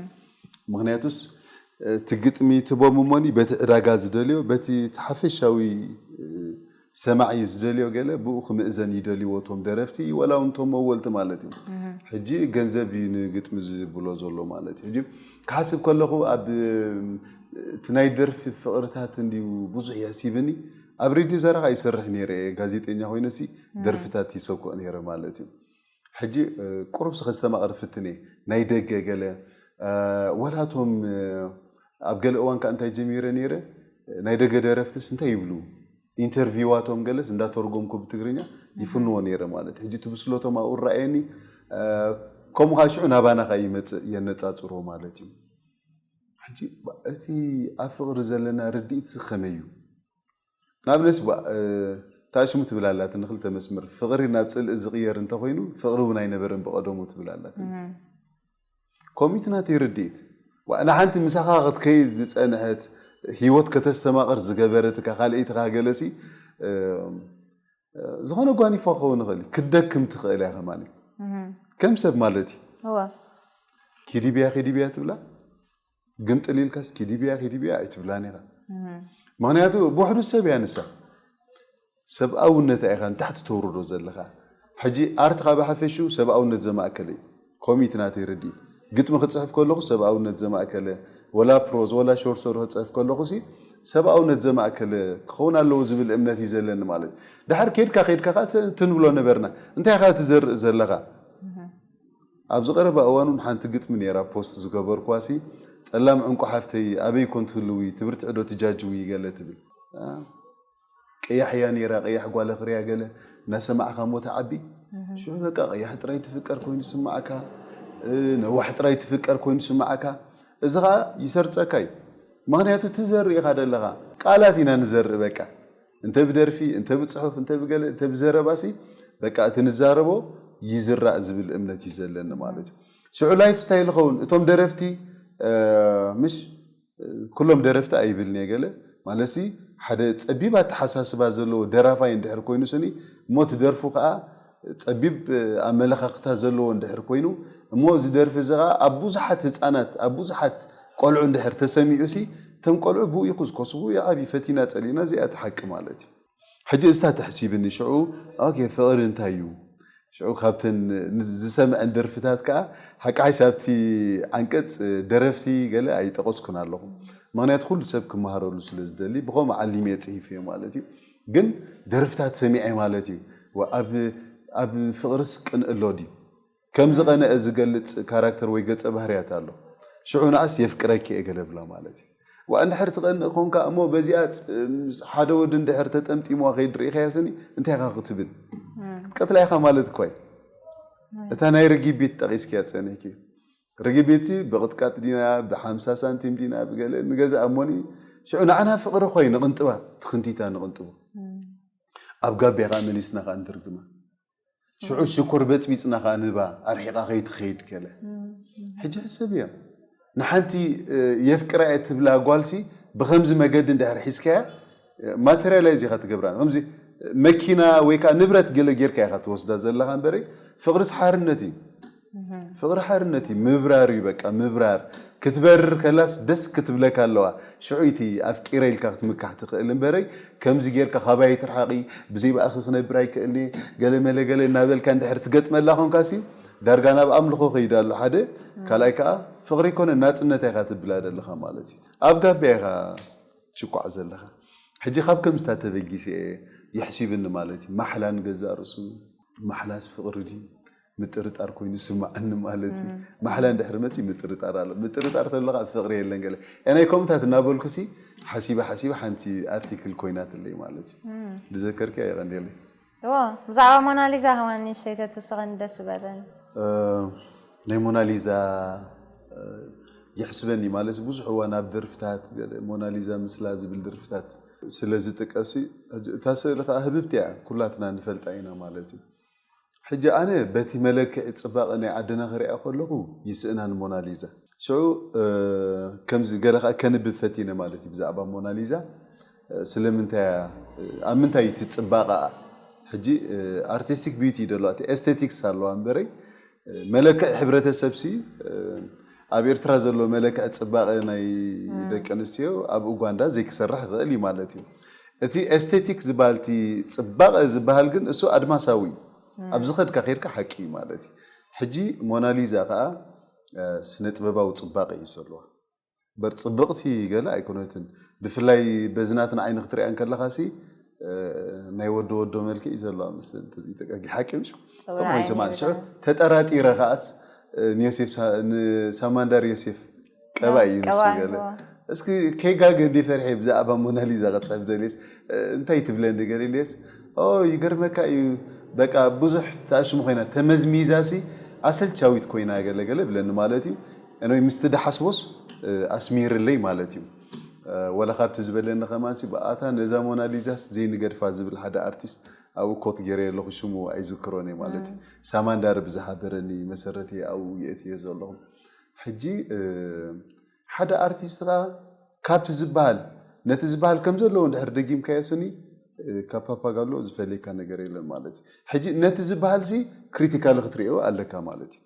ምክንያቱስ እቲ ግጥሚ ትቦም እሞኒ በቲ ዕዳጋ ዝደልዮ በቲ ሓፈሻዊ ሰማዒ ዝደልዮ ገለ ብኡ ክምእዘን ይደልይዎ እቶም ደረፍቲ ወላ እውን እቶም መወልቲ ማለት እዩ ሕጂ ገንዘብ እዩ ንግጥሚ ዝብሎ ዘሎ ማለት እዩ ሕጂ ክሓስብ ከለኹ ኣብ እቲ ናይ ደርፊ ፍቕርታት እንድዩ ብዙሕ የሕሲብኒ ኣብ ሬድዮ ዘረኻ ይሰርሕ ነይረ እየ ጋዜጠኛ ኮይነሲ ደርፍታት ይሰኩዕ ነይረ ማለት እዩ ሕጂ ቁሩብ ስኸስተማቕር ፍትን እየ ናይ ደገ ገለ ወላቶም ኣብ ገለ እዋን ከ እንታይ ጀሚረ ነይረ? ናይ ደገ ደረፍትስ እንታይ ይብሉ? ኢንተርቪዋቶም ገለስ እንዳተርጎምኩ ብትግርኛ ይፍንዎ ነይረ ማለት። ሕጂ እቲ ብስለቶም ኣብኡ ረኣየኒ። ከምኡ ከዓ ሽዑ ናባና ከዓ ይመፅእ፣ የነፃፅሮ ማለት እዩ። ሕጂ እቲ ኣብ ፍቕሪ ዘለና ርድኢት ከመይ እዩ? ንኣብነት ታሽሙ ትብል ኣላት ንክልተ መስመር፣ ፍቕሪ ናብ ፅልኢ ዝቕየር እንተኮይኑ ፍቕሪ እውን ኣይነበረን ብቐደሙ ትብል ኣላት። ኮሚት ናተይ ርድኢት ንሓንቲ ምሳኻ ክትከይድ ዝፀንሐት፣ ህይወት ከተስተማቕር ዝገበረትካ ካልኣይትኻ ገለሲ ዝኾነ ጓኒፎ ክኸውን ይኽእል፣ ክትደክም ትኽእል እያ ከማን። ከም ሰብ ማለት እዩ። ኪዲብያ ኪዲብያ ትብላ፣ ግምጥል ኢልካስ ኪዲብያ ኪዲብያ ኣይትብላን ኢኻ። ምክንያቱ ብውሕዱ ሰብ እያ ንሳ። ሰብኣውነት ኢኻ ንታሕቲ ተውርዶ ዘለኻ። ሕጂ ኣርት ካብ ሓፈሹ ሰብኣውነት ዘማእከለ እዩ። ኮሚት ናተይ ርድኢት፣ ግጥሚ ክፅሕፍ ከለኹ ሰብኣውነት ዘማእከለ፣ ወላ ፕሮዝ ወላ ሾርት ስቶሪ ክፅሕፍ ከለኹ ሲ ሰብኣውነት ዘማእከለ ክኸውን ኣለዎ ዝብል እምነት እዩ ዘለኒ ማለት እዩ። ድሓር ኬድካ ኬድካ ከዓ ት- ትንብሎ ነበርና። እንታይ ኢኻ ትዘርእ ዘለኻ? ኣብዚ ቀረባ እዋን እውን ሓንቲ ግጥሚ ነይራ ፖስት ዝገበርኩዋ ሲ፣ ፀላም ዕንቁ ሓፍተይ ኣበይ ኮን ትህልዊ፣ ትብርትዕ ዶ ትጃጅዊ ገለ ትብል። ቀያሕ እያ ነይራ፣ ቀያሕ ጓለ ክርያ ገለ እናሰማዕካ ሞ ትዓቢ። ሽዑ በቃ ቀያሕ ጥራይ ትፍቀር ኮይኑ ስማዓካ፣ ነዋሕ ጥራይ ትፍቀር ኮይኑ ስማዓካ። እዚ ከዓ ይሰርፀካ እዩ። ምክንያቱ ትዘርእ ኢኻ ደለኻ። ቃላት ኢና ንዘርእ በቃ። እንተ ብደርፊ፣ እንተ ብፅሑፍ፣ እንተ ብገለ፣ እንተ ብዘረባሲ በቃ እቲ ንዛረቦ ይዝራእ ዝብል እምነት እዩ ዘለኒ ማለት እዩ። ሽዑ ላይፍ ስታይል ኸውን እቶም ደረፍቲ ምሽ ኩሎም ደረፍቲ ኣይብልን እየ ገለ ማለትሲ ሓደ ፀቢብ ኣተሓሳስባ ዘለዎ ደራፋይ እንድሕር ኮይኑ ስኒ እሞ እቲ ደርፉ ከዓ ፀቢብ ኣመለኻኽታ ዘለዎ እንድሕር ኮይኑ እሞ እዚ ደርፊ እዚ ከዓ ኣብ ብዙሓት ህፃናት ኣብ ብዙሓት ቆልዑ እንድሕር ተሰሚዑ ሲ እቶም ቆልዑ ብኡ ይኩዝኮሱ ብኡ ይዓብዩ ፈቲና ፀሊእና እዚኣ እቲ ሓቂ ማለት እዩ። ሕጂ እስታ ተሕሲብኒ ሽዑ ኦኬ ፍቕሪ እንታይ እዩ? ሽዑ ካብተን ዝሰምዐን ደርፍታት ከዓ ሓቂ ሓሽ ኣብቲ ዓንቀፅ ደረፍቲ ገለ ኣይጠቐስኩን ኣለኹ። ምክንያቱ ኩሉ ሰብ ክመሃረሉ ስለ ዝደሊ ብኸምኡ ዓሊመ ፅሂፈዮ ማለት እዩ። ግን ደርፍታት ሰሚዐ ማለት እዩ። ኣብ ፍቕርስ ቅንእ ኣሎ ድዩ? ከም ዝቐነአ ዝገልፅ ካራክተር ወይ ገፀ ባህርያት ኣሎ። ሽዑ ንኣስ የፍቅረኪ እየ ገለ ብላ ማለት እዩ። ዋ እንድሕር ትቐንእ ኮንካ እሞ በዚኣ ሓደ ወዲ እንድሕር ተጠምጢምዋ ከይድ ርኢኻያ ስኒ እንታይ ኢኻ ክትብል? ክትቀትላ ኢኻ ማለት እኳ እዩ። እታ ናይ ርጊቢት ጠቒስኪያ ፀኒሕኪ። ርጊቢት ሲ ብቕጥቃጥ ዲና ብሓምሳ ሳንቲም ዲና ብገለ ንገዛ እሞኒ ሽዑ ንዓና ፍቕሪ ኳይ ንቕንጥባ ትኽንቲታ ንቕንጥቦ ኣብ ጋቢያ ከዓ መሊስና ከዓ እንትርግማ ሽዑ ሽኮር በፅቢፅና ከዓ ንባ ኣርሒቓ ከይትኸይድ ከለ ሕጂ ሕሰብ እያ ንሓንቲ የፍቅራ እየ ትብላ ጓልሲ ብከምዚ መገዲ እንድሕር ሒዝካያ ማቴሪያላይዝ ኢኻ ትገብራ ከምዚ መኪና ወይ ከዓ ንብረት ገለ ጌርካ ኢኻ ትወስዳ ዘለኻ እምበረይ ፍቅርስ ሓርነት እዩ ፍቅሪ ሓርነት እዩ ምብራር እዩ በቃ ምብራር ክትበርር ከላስ ደስ ክትብለካ ኣለዋ ሽዑ እቲ ኣፍቂረ ኢልካ ክትምካሕ ትኽእል እምበረይ ከምዚ ጌርካ ካባይ ትርሓቂ ብዘይ ብኣኺ ክነብር ኣይክእልኒ ገለ መለ ገለ እናበልካ እንድሕር ትገጥመላ ኮንካሲ ዳርጋ ናብ ኣምልኾ ከይዳ ኣሎ ሓደ ካልኣይ ከዓ ፍቅሪ ይኮነ ናፅነት ኢኻ ትብላ ዘለኻ ማለት እዩ ኣብ ጋቢያ ኢኻ ትሽኳዕ ዘለኻ ሕጂ ካብ ከምዝታ ተበጊሰ እየ የሕሲብኒ ማለት እዩ ማሕላ ንገዛእ ርእሱ ማሕላስ ፍቅሪ ድዩ ምጥርጣር ኮይኑ ይስማዓኒ ማለት እዩ ማሕላ እንድሕር መፂ ምጥርጣር ኣሎ ምጥርጣር ተለካ ኣብ ፍቅሪ የለን ገለ ናይ ከምታት እናበልኩሲ ሓሲበ ሓሲበ ሓንቲ ኣርቲክል ኮይናትለይ ማለት እዩ ዝዘከርክያ የቀንደለይ ዋ ብዛዕባ ሞናሊዛ ከማን ንእሽተይ ተትውስኸኒ ደስ በለኒ ናይ ሞናሊዛ ይሕስበኒ ማለት ብዙሕ እዋን ኣብ ደርፍታት ሞናሊዛ ምስላ ዝብል ደርፍታት ስለ ዝጥቀሲ እታ ስእሊ ከዓ ህብብቲ እያ ኩላትና ንፈልጣ ኢና ማለት እዩ ሕጂ ኣነ በቲ መለክዒ ፅባቐ ናይ ዓድና ክሪኣ ከለኹ ይስእናን ሞናሊዛ ሽዑ ከምዚ ገለ ከዓ ከንብብ ፈቲነ ማለት እዩ ብዛዕባ ሞናሊዛ ስለምንታይ ኣብ ምንታይ እቲ ፅባቐ ሕጂ ኣርቲስቲክ ቢዩቲ ደለዋ እቲ ኤስቴቲክስ ኣለዋ እምበረይ መለክዒ ሕብረተሰብሲ ኣብ ኤርትራ ዘሎ መለክዒ ፅባቐ ናይ ደቂ ኣንስትዮ ኣብ ኡጋንዳ ዘይክሰርሕ ይኽእል እዩ ማለት እዩ እቲ ኤስቴቲክ ዝበሃል እቲ ፅባቐ ዝበሃል ግን እሱ ኣድማሳዊ እዩ ኣብዚ ከድካ ከይድካ ሓቂ እዩ ማለት እዩ ሕጂ ሞናሊዛ ከዓ ስነ ጥበባዊ ፅባቐ እዩ ዘለዋ በር ፅብቕቲ ገለ ኣይኮነትን ብፍላይ በዝናትን ዓይኒ ክትሪኣ እንከለኻ ሲ ናይ ወዶ ወዶ መልክዕ እዩ ዘለዋ መስል ተዚጠቀጊ ሓቂ ምሽ ከምኡ ይሰማዕ ሽዑ ተጠራጢረ ከዓስ ንዮሴፍ ንሳማንዳር ዮሴፍ ቀባ እዩ ንሱ ገለ እስኪ ከይጋገ እንዲ ፈርሐ ብዛዕባ ሞናሊዛ ክፀብ ደልየስ እንታይ ትብለኒ ገለ ኢልየስ ይገርመካ እዩ። በቃ ብዙሕ ተኣሽሙ ኮይና ተመዝሚዛሲ ኣሰልቻዊት ኮይና ገለገለ ብለኒ ማለት እዩ። እኖይ ምስቲ ድሓስቦስ ኣስሚርለይ ማለት እዩ። ወላ ካብቲ ዝበለኒ ከማንሲ ብኣታ ነዛ ሞናሊዛስ ዘይንገድፋ ዝብል ሓደ ኣርቲስት ኣብኡ ኮት ገይረ ኣለኹ። ሽሙ ኣይዝክሮን እየ ማለት እዩ። ሳማንዳር ብዝሃበረኒ መሰረት እየ ኣብኡ የእትዮ ዘለኹ። ሕጂ ሓደ ኣርቲስት ኸዓ ካብቲ ዝበሃል ነቲ ዝበሃል ከም ዘለዎ እንድሕር ደጊምካዮ ስኒ ካብ ፓፓጋሎ ዝፈለየካ ነገር የለን ማለት እዩ። ሕጂ ነቲ ዝበሃል ሲ ክሪቲካሊ ክትሪኦ ኣለካ ማለት እዩ።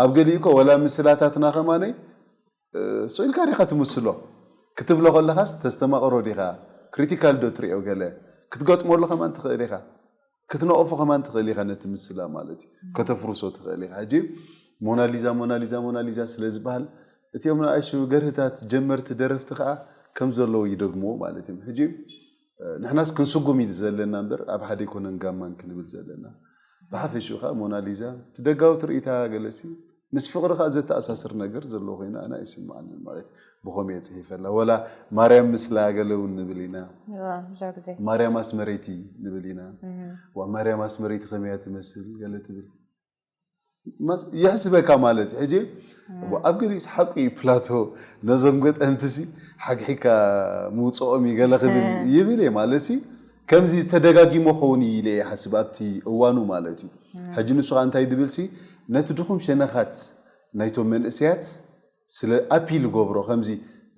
ኣብ ገሊኡ እኮ ወላ ምስላታትና ከማነይ ስኢልካ ዲኻ ትምስሎ ክትብሎ ከለኻስ ተስተማቕሮ ዲኻ? ክሪቲካል ዶ ትሪኦ? ገለ ክትገጥሞ ኣሎ ከማን ትኽእል ኢኻ። ክትነቕፎ ከማን ትኽእል ኢኻ ነቲ ምስላ ማለት እዩ። ከተፍርሶ ትኽእል ኢኻ። ሕጂ ሞናሊዛ ሞናሊዛ ሞናሊዛ ስለ ዝበሃል እቲኦም ንኣሽቱ ገርህታት ጀመርቲ ደረፍቲ ከዓ ከም ዘለዉ ይደግምዎ ማለት እዮም። ሕጂ ንሕናስ ክንስጉም እዩ ዘለና እምበር ኣብ ሓደ ኣይኮነን ጋማን ክንብል ዘለና። ብሓፈሽኡ ከዓ ሞናሊዛ እቲ ደጋዊ ትርኢታ ገለሲ ምስ ፍቕሪ ከዓ ዘተኣሳስር ነገር ዘለዎ ኮይኑ ኣነ ኣይስምዓንን ማለት እዩ። ብኸምኡ እየ ፅሒፈላ። ወላ ማርያም ምስላ ገለ እውን ንብል ኢና። እዋ፣ ብዙሕ ግዜ ማርያም ኣስመረይቲ ንብል ኢና። ዋ ማርያም ኣስመረይቲ ከመያ ትመስል ገለ ትብል ማስ- የሕስበካ ማለት እዩ። ሕጂ ኣብ ገሊኡስ ሓቁ እዩ ፕላቶ ነዞም ገጠምትሲ ሓግሒካ ምውፅኦም እዩ ገለ ክብል ይብል እየ ማለት ሲ ከምዚ ተደጋጊሞ ኸውን እዩ ኢለ እየ ሓስብ ኣብቲ እዋኑ ማለት እዩ። ሕጂ ንሱ ከዓ እንታይ ድብል ሲ ነቲ ድኹም ሸነኻት ናይቶም መንእሰያት ስለ ኣፒል ገብሮ ከምዚ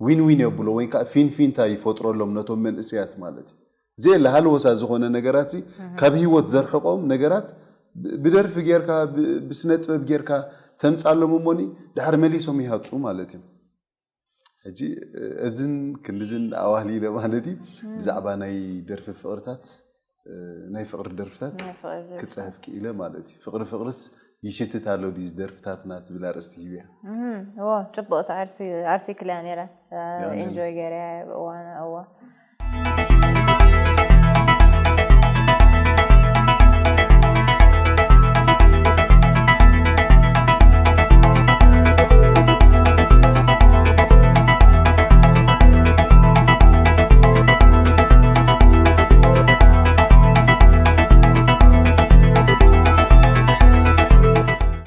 ዊን ዊን የብሎ ወይ ከዓ ፊንፊንታ ይፈጥረሎም ነቶም መንእሰያት ማለት እዩ። ዘየለ ሃለወሳ ዝኾነ ነገራት ሲ ካብ ህይወት ዘርሕቆም ነገራት ብ- ብደርፊ ጌርካ ብ- ብስነ ጥበብ ጌርካ ተምፃሎም እሞኒ ድሓር መሊሶም ይሃፁ ማለት እዩ። ሕጂ እዝን ክንድዝን ኣዋህሊለ ማለት እዩ ብዛዕባ ናይ ደርፊ ፍቕርታት ናይ ፍቕሪ ደርፍታት ናይ ፍቕሪ ደርፊ። ክፅሕፍ ክኢለ ማለት እዩ። ፍቕሪ ፍቕርስ ይሽትት ኣሎ ድዩ ደርፍታትና ትብል ኣርእስቲ ሂብያ። እዎ፣ ፅቡቕቲ ኣርቲክል እያ ነይራ። ያንን። ኢንጆይ ገይረ እዋና